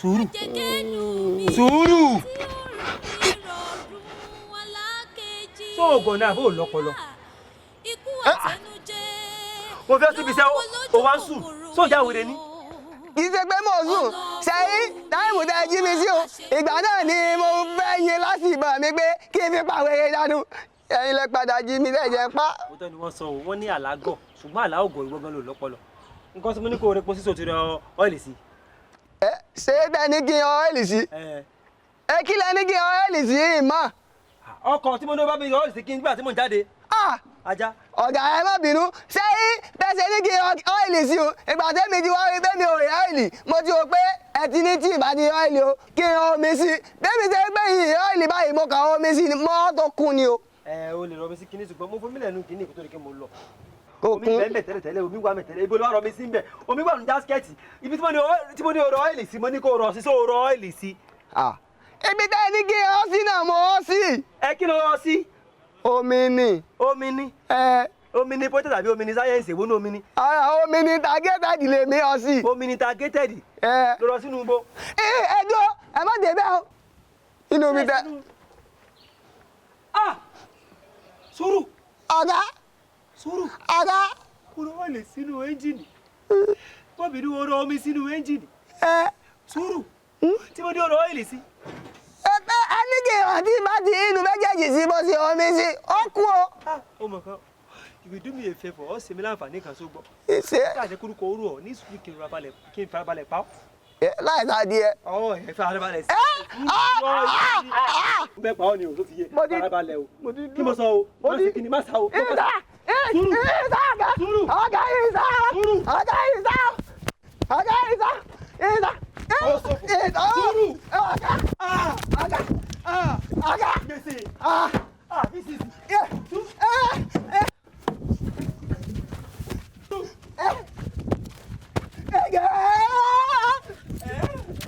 sùúrù, sùúrù. Sóògùn náà bó lọ́pọlọ. Mo fẹ́ síbi iṣẹ́, o wá ń sùn sóòjà wèrè ni. Kì í ṣe pé mò ń sùn sẹ́yìn. Táìmù tẹ́ jí mi sí o, ìgbà náà ni mo fẹ́ yin láti ìbọn mi pé kí n fi pàwé dànù. Ẹ̀yin lẹ padà jí mi lẹ́jẹ̀ pa. Òótọ́ ni wọ́n sọ o, wọ́n ní àlágọ̀, ṣùgbọ́n àlá ògọ̀, ìwọ gan ló lọ́pọlọ. Nǹkan tí mo ní kó o repo sísò ti rẹ ọ́ìlì sí. Ẹ ṣé bẹ́ẹ̀ ni kí n ọ́ìlì sí? Ẹ kí lẹ ní kí n ọ́ìlì sí ìmọ̀? Ọkọ̀ tí mo ní o bá mi ọ́ìlì sí kí n gbà tí mò ń jáde. Ajá. Ọ̀gá, ẹ má bínú. Ṣé bẹ́ẹ̀ ṣe ní kí n ọ́ìlì sí o, ìgbà tẹ́mi ti wá rí bẹ́ẹ̀ mi ò rí ọ́ìlì, mo ti rò pé ẹ ti ní tí ìbá ti ọ́ìlì o kí n omi sí. Bẹ́ẹ̀ mi ṣe gbé yìí ọ́ìlì báyìí, mo kàn omi sí ni mọ́tò kún ni o. Ẹ o lè rọ mi sí kinní, ṣùgbọ́n mo fún mi lẹ́nu kinní kó tó di kí mo lọ. Kò Omi bẹ́ẹ̀ bẹ́ẹ̀ tẹ́lẹ̀ tẹ́lẹ̀, omi wà mẹ́ tẹ́lẹ̀. Ibo ló wà rọ mi sí ń bẹ̀? Omi wà ní jásikẹ́ẹ̀tì ibi tí mo ní o rọ ọ́ìlì sí. Mo ní kó o rọ sí, só o rọ ọ́ìlì sí. Ibi tẹ́ ẹ ní kí n rọ sí náà mo rọ sí. Ẹ kí ló rọ sí? Omi ni. Omi ni. Ẹ. Omi ni pọ́tẹ́ tàbí omi ni sáyẹ́ǹsì? Èwo ní omi ni? Omi ni targeted lè mi ọ sí. Omi ni targeted. Ẹ. Ló rọ sínú ibo. Ẹ ẹ dúró, ẹ má dé bẹ́ẹ̀ o. Inú mi tẹ. Sùúrù. Ọ̀gá. Sùúrù. Ọ̀gá. Kúrò wọ́n lè sínú ẹ́ńjìnì. Wọ́n bìnú oró omi sínú ẹ́ńjìnì. Sùúrù. Tí mo ní ọ̀rọ̀ ọ́ìlì sí. Ẹgbẹ́ ẹnìkè àti bá ti inú méjèèjì sí bó ṣe omi sí, ó kú o. Ó mọ̀ kan, you will do me a favour, ó ṣe mí láǹfààní kan sógbọ́. Ìṣe. Láti kúrúkọ orú ọ̀ ní sùúrù kí n farabalẹ̀ pa ọ́. Láì sá díẹ̀. Ọwọ́ ẹ̀ farabalẹ̀ sí. Mo fẹ́ pa ọ́ ni o, tó ti yé. Farabalẹ̀ o. Kí mo sọ o? Má ṣe kí ni, má sá o. Ìsá! Ìsá ọ̀gá! Ọ̀gá ìsá! Ọ̀gá ìsá! Ọ̀gá ìsá! Ìsá! Ìsá! Ọ̀gá! Ọ̀gá! Ọ̀gá! Gbèsè! This is. Ege!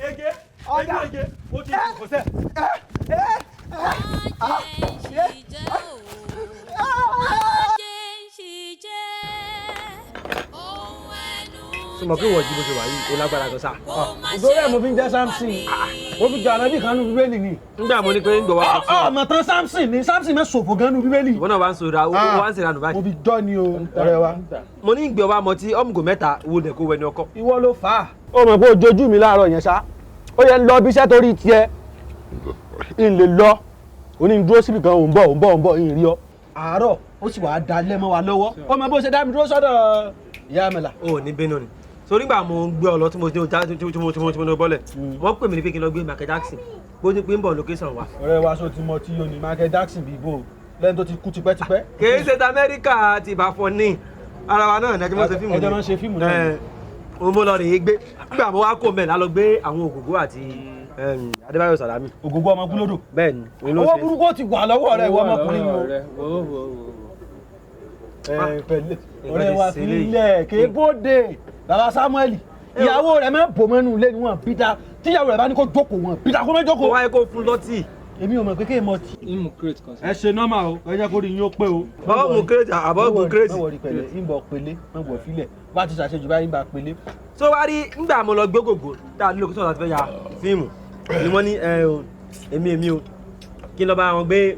Ege! Ọ̀gá! Ege! Ó ti kò sẹ́. Sọ ma pé ìwọ jí bó ṣe wà yìí, ó lágbára gan sa. Ìgbóró ẹ̀ mo fi ń jẹ́ Samson. Mo fi jọ ànábì kan nú Bíbélì ni. Nígbà mo ní pé ń gbọ̀ wá. Ọmọ tán Samson ni Samson mẹ́ sòfò gan nú Bíbélì. Ìwọ náà wá ń sora, ó wá ń sèrànù báyìí. Mo fi jọ́ ni o, ọ̀rẹ́ wa. Mo ní ìgbẹ́ wa mọ tí ọ́mùgò mẹ́ta wo lẹ̀ kó wẹni ọkọ. Ìwọ ló fà á. Ó mọ̀ pé ojojú mi láàárọ̀ yẹn ṣá. Ó yẹ ń lọ bí iṣẹ́ torí tiẹ̀. N lè lọ. Ó ní dúró síbì kan, òun bọ̀, òun bọ̀, òun bọ̀, ìrìn rí ọ. Àárọ̀ ó sì wàá dalẹ̀ mọ́ wa lọ́wọ́. Ó mọ bó ṣe dá mi dúró sọ́dọ̀ ìyá Àmàlà. O ò ní bínú ni. Sórí ìgbà mo ń gbé ọ lọ tí mo tí mo tí mo tí mo bọ́lẹ̀. Wọ́n pè mí ní pé kí n lọ gbé Michael Jackson. Bó ní pé ń bọ̀ location wa. Ọ̀rẹ́ wa sọ ti mọ tí yóò ní Michael Jackson bíi bò lẹ́ni tó ti kú tipẹ́tipẹ́. Kì í ṣe ti Amẹ́ríkà ti ìbáfọ́ ní. Ara wa náà ní ẹjọ́ máa ń ṣe fíìmù ni. Ẹjọ́ máa ń ṣe fíìmù náà. Mo mú lọ rèé gbé. Nígbà mo wá kó mẹ́rin lọ gbé àwọn Ògògó àti Adébáyọ̀ Sàlámì. Ògògó ọmọ Kúlódò. Bẹ́ẹ̀ni. Owó burúkú ti wà lọ́wọ́ rẹ̀ ìwọ ọmọkùnrin o. Pẹ̀lẹ́ ọ̀rẹ́ wa fi ilẹ̀ kébóde bàbá Samuel ìyàwó rẹ̀ máa ń bò mọ́nú ilé ni wọ́n bí da tíyàwó rẹ̀ bá ní kó jókòó wọn bí da kó má jókòó. Wáyé kó fún lọ́tì. Èmi ò mọ̀ pé kéè mọ tí. Ìmú crate kan sí. Ẹ ṣe nọ́mà o, ẹ jẹ́ kó rí yín ó pé o. Bọ́ọ̀ mú crate àbọ̀ mú crate. Mọ̀wọ́ rí pẹ̀lẹ́, ń bọ̀ pélé, mọ̀wọ́ filẹ̀, bá ti ṣàṣejù báyìí ń bá pélé. Tó wá rí nígbà mo lọ gbé Ògògó tá a nílò kí sọ̀rọ̀ àti fẹ́ ya fíìmù ni wọ́n ní èmi o kí n lọ bá wọn gbé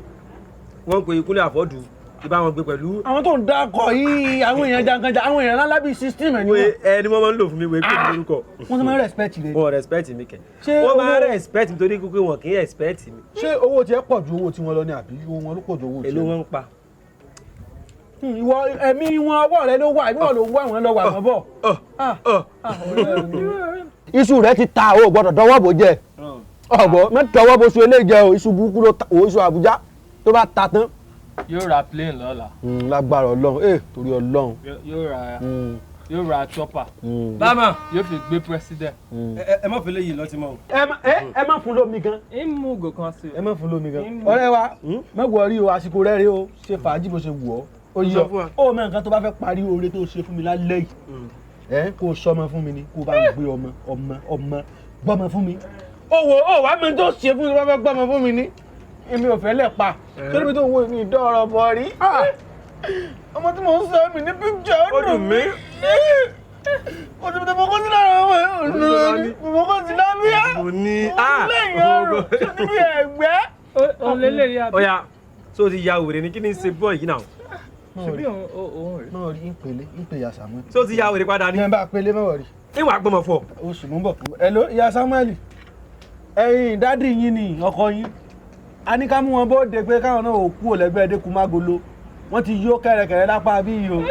wọ́n pe Kúnlé Àfọ́dù ìbá wọn gbé pẹ̀lú. Àwọn tó ń dákọ̀ yìí àwọn èèyàn jankanjan àwọn èèyàn ńlá bíi 16 ẹ̀ ni wọ́n. Ẹ ni wọ́n máa ń lò fún mi wẹ́ẹ́ pé mi lórúkọ. Wọ́n tún máa ń respect rẹ. Wọ́n respect mi kẹ̀. Wọ́n máa ń respect mi torí pé wọn kì í expect mi. Ṣé owó tiẹ̀ pọ̀ ju owó tiwọn lọ ni àbí owó wọn ló pọ̀ ju owó tiẹ̀? Èló wọn ń pa. Ìwọ ẹ̀mí wọn ọwọ́ rẹ ló wà ìwọ ló ń wá wọn lọ wà wọn bọ̀. Iṣu rẹ ti ta o gbọ́dọ̀ dọwọ́ bò jẹ. Ọ̀gbọ́n mẹ́tọ̀wọ́ bó ṣu eléyìí jẹ o iṣu burúkú ló ta o iṣu Àbújá tó bá ta tán. Yóò ra plane lọ́la. Lágbára Ọlọ́run torí Ọlọ́run. Yóò ra chopper. Bámà. Yóò fi gbé president. Ẹ má fi léyìí lọ́tí mọ́ o. Ẹ má fún lómi gan. Ń mú ògò kan sí. Ẹ má fún lómi gan. Ọ̀rẹ́ wa má wọrí o àsìkò rẹ rè o ṣe fàájì bó ṣe wù ọ́. Ó yọ ó mọ nǹkan tó bá fẹ́ parí oore tó ṣe fún mi lálẹ́ yìí. Ẹ kó o sọmọ fún mi ni kó o bá ń gbé ọmọ ọmọ ọmọ gbọ́mọ fún mi. Ó wò ó wàá mi tó ṣe fún mi bá fẹ́ gbọ́mọ fún mi ni. Èmi ò fẹ́ lẹ̀ pa torí mi tó ń wo mi ìdọ́rọ̀ bọ̀ rí. Ọmọ tí mò ń sọ mi ní píkṣọ̀ ó dùn mí. Kò sí mi tó fọkọ́ sí lára ọmọ yìí mo fọkọ́ sí lábíyá. Mo ní lẹ́yìn ọrùn níbi ẹ̀gbẹ́. Ọ̀ya tó ti ya wèrè ni kí ni ṣe bọ́ yìí náà. Ṣebí òun rè. Mọ̀ rí ìpele ìpè ìyá Samuel. Tó ti ya wèrè padà ní. Ní ẹ bá pele mọ̀ rí. Ìwà gbọ́mọ̀ fọ. Oṣù mú bọ̀. Hello ìyá Samuel. Ẹ̀yin dádì yín ni ọkọ yín. A ní ká mú wọn bóde pé káwọn náà ò kú òlẹ́gbẹ́ ẹ̀dẹ́kun mágolo wọ́n ti yó kẹ̀rẹ̀kẹ̀rẹ̀ lápá bí yìí o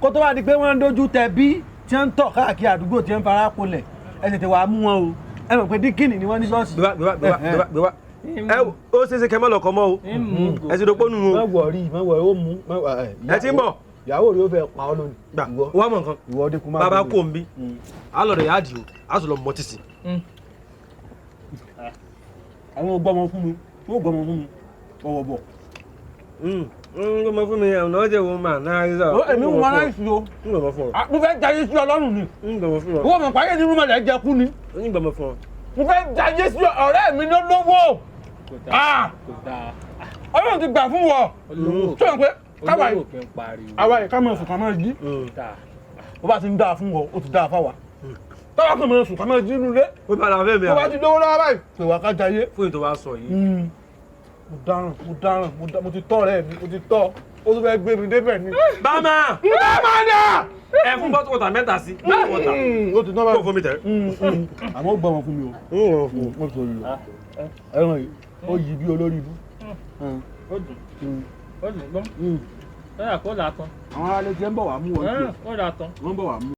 kó tó wá di pé wọ́n ń dojú tẹ bí tí wọ́n ń tọ̀ káàkiri àdúgbò tí wọ́n ń fara polẹ̀ ẹ tètè wàá mú wọn o ẹ mọ̀ pé díkìnì ni wọ́n ní ṣọ́ọ̀ṣì. Gbé wá ẹ ó ṣeéṣe kẹ́ mọ́ lọ́kọ mọ́ o ẹ ti dopó nù o. Má wọrí má wọrí ó mú. Ẹ ti ń bọ̀. Ìyàwó rẹ ó fẹ́ pa ọ́ lónìí. Gbà wá mọ̀ nǹkan. Ìwọ dínkù má bàbá kò ń bí a lọ rẹ̀ yá dì o a sì lọ mọ títì. Àwọn gbọ́mọ fún mi ó gbọ́mọ fún mi ọwọ́ bọ̀. Ń gbọ́mọ fún mi ọ̀nà ọ̀jẹ̀ wo mà náà rí sọ. Èmi ń wọn aláìsí o. Ń gbọ́mọ fún ọ. Mo fẹ́ jayé sí Ọlọ́run ni. Ń gbọ́mọ fún ọ. Owó mọ̀ pàyẹ́ ní rúmọ̀lẹ́ jẹ kú ni. Ń gbọ́mọ fún ọ. Mo fẹ́ jayé sí ọ̀rẹ́ mi ló lówó. Kò dáa. Ọlọ́run ti gbà fún wọ. Sọ pé káwa Olówó kì í pariwo. àwa yìí ká máa sùn ká máa jí. Bó bá ti ń dáa fún wọ, ó ti dáa fáwa. Táwa kan máa sùn ká máa jí nulẹ̀. Ó bá la fẹ́ mi Bó bá ti lówó lọ́wọ́ báyìí, pè wá ká jayé. Fún ìtọ́ wa sọ yìí, Mo dáràn, mo dáràn, mo ti tọ́ ọ̀rẹ́ mi, mo ti tọ́. Ó tún fẹ́ gbé mi débẹ̀ ni. Bámà! Bámà dà! Ẹ fún bottle water mẹ́ta sí. Bottle water. Ó ti tán bá. Kó fún mi tẹ̀. Àmọ́ ó gbọ́ wọn fún mi o. Ó sọ yìí o. Ẹran yìí, ó yí bí olórí ibú. Ó dùn. Ó dùn gbọ́n. Ó yà kó là tán. Àwọn aráalé ti ń bọ̀ wá mú wọn. Ó là tán. Wọ́n ń bọ̀ wá mú.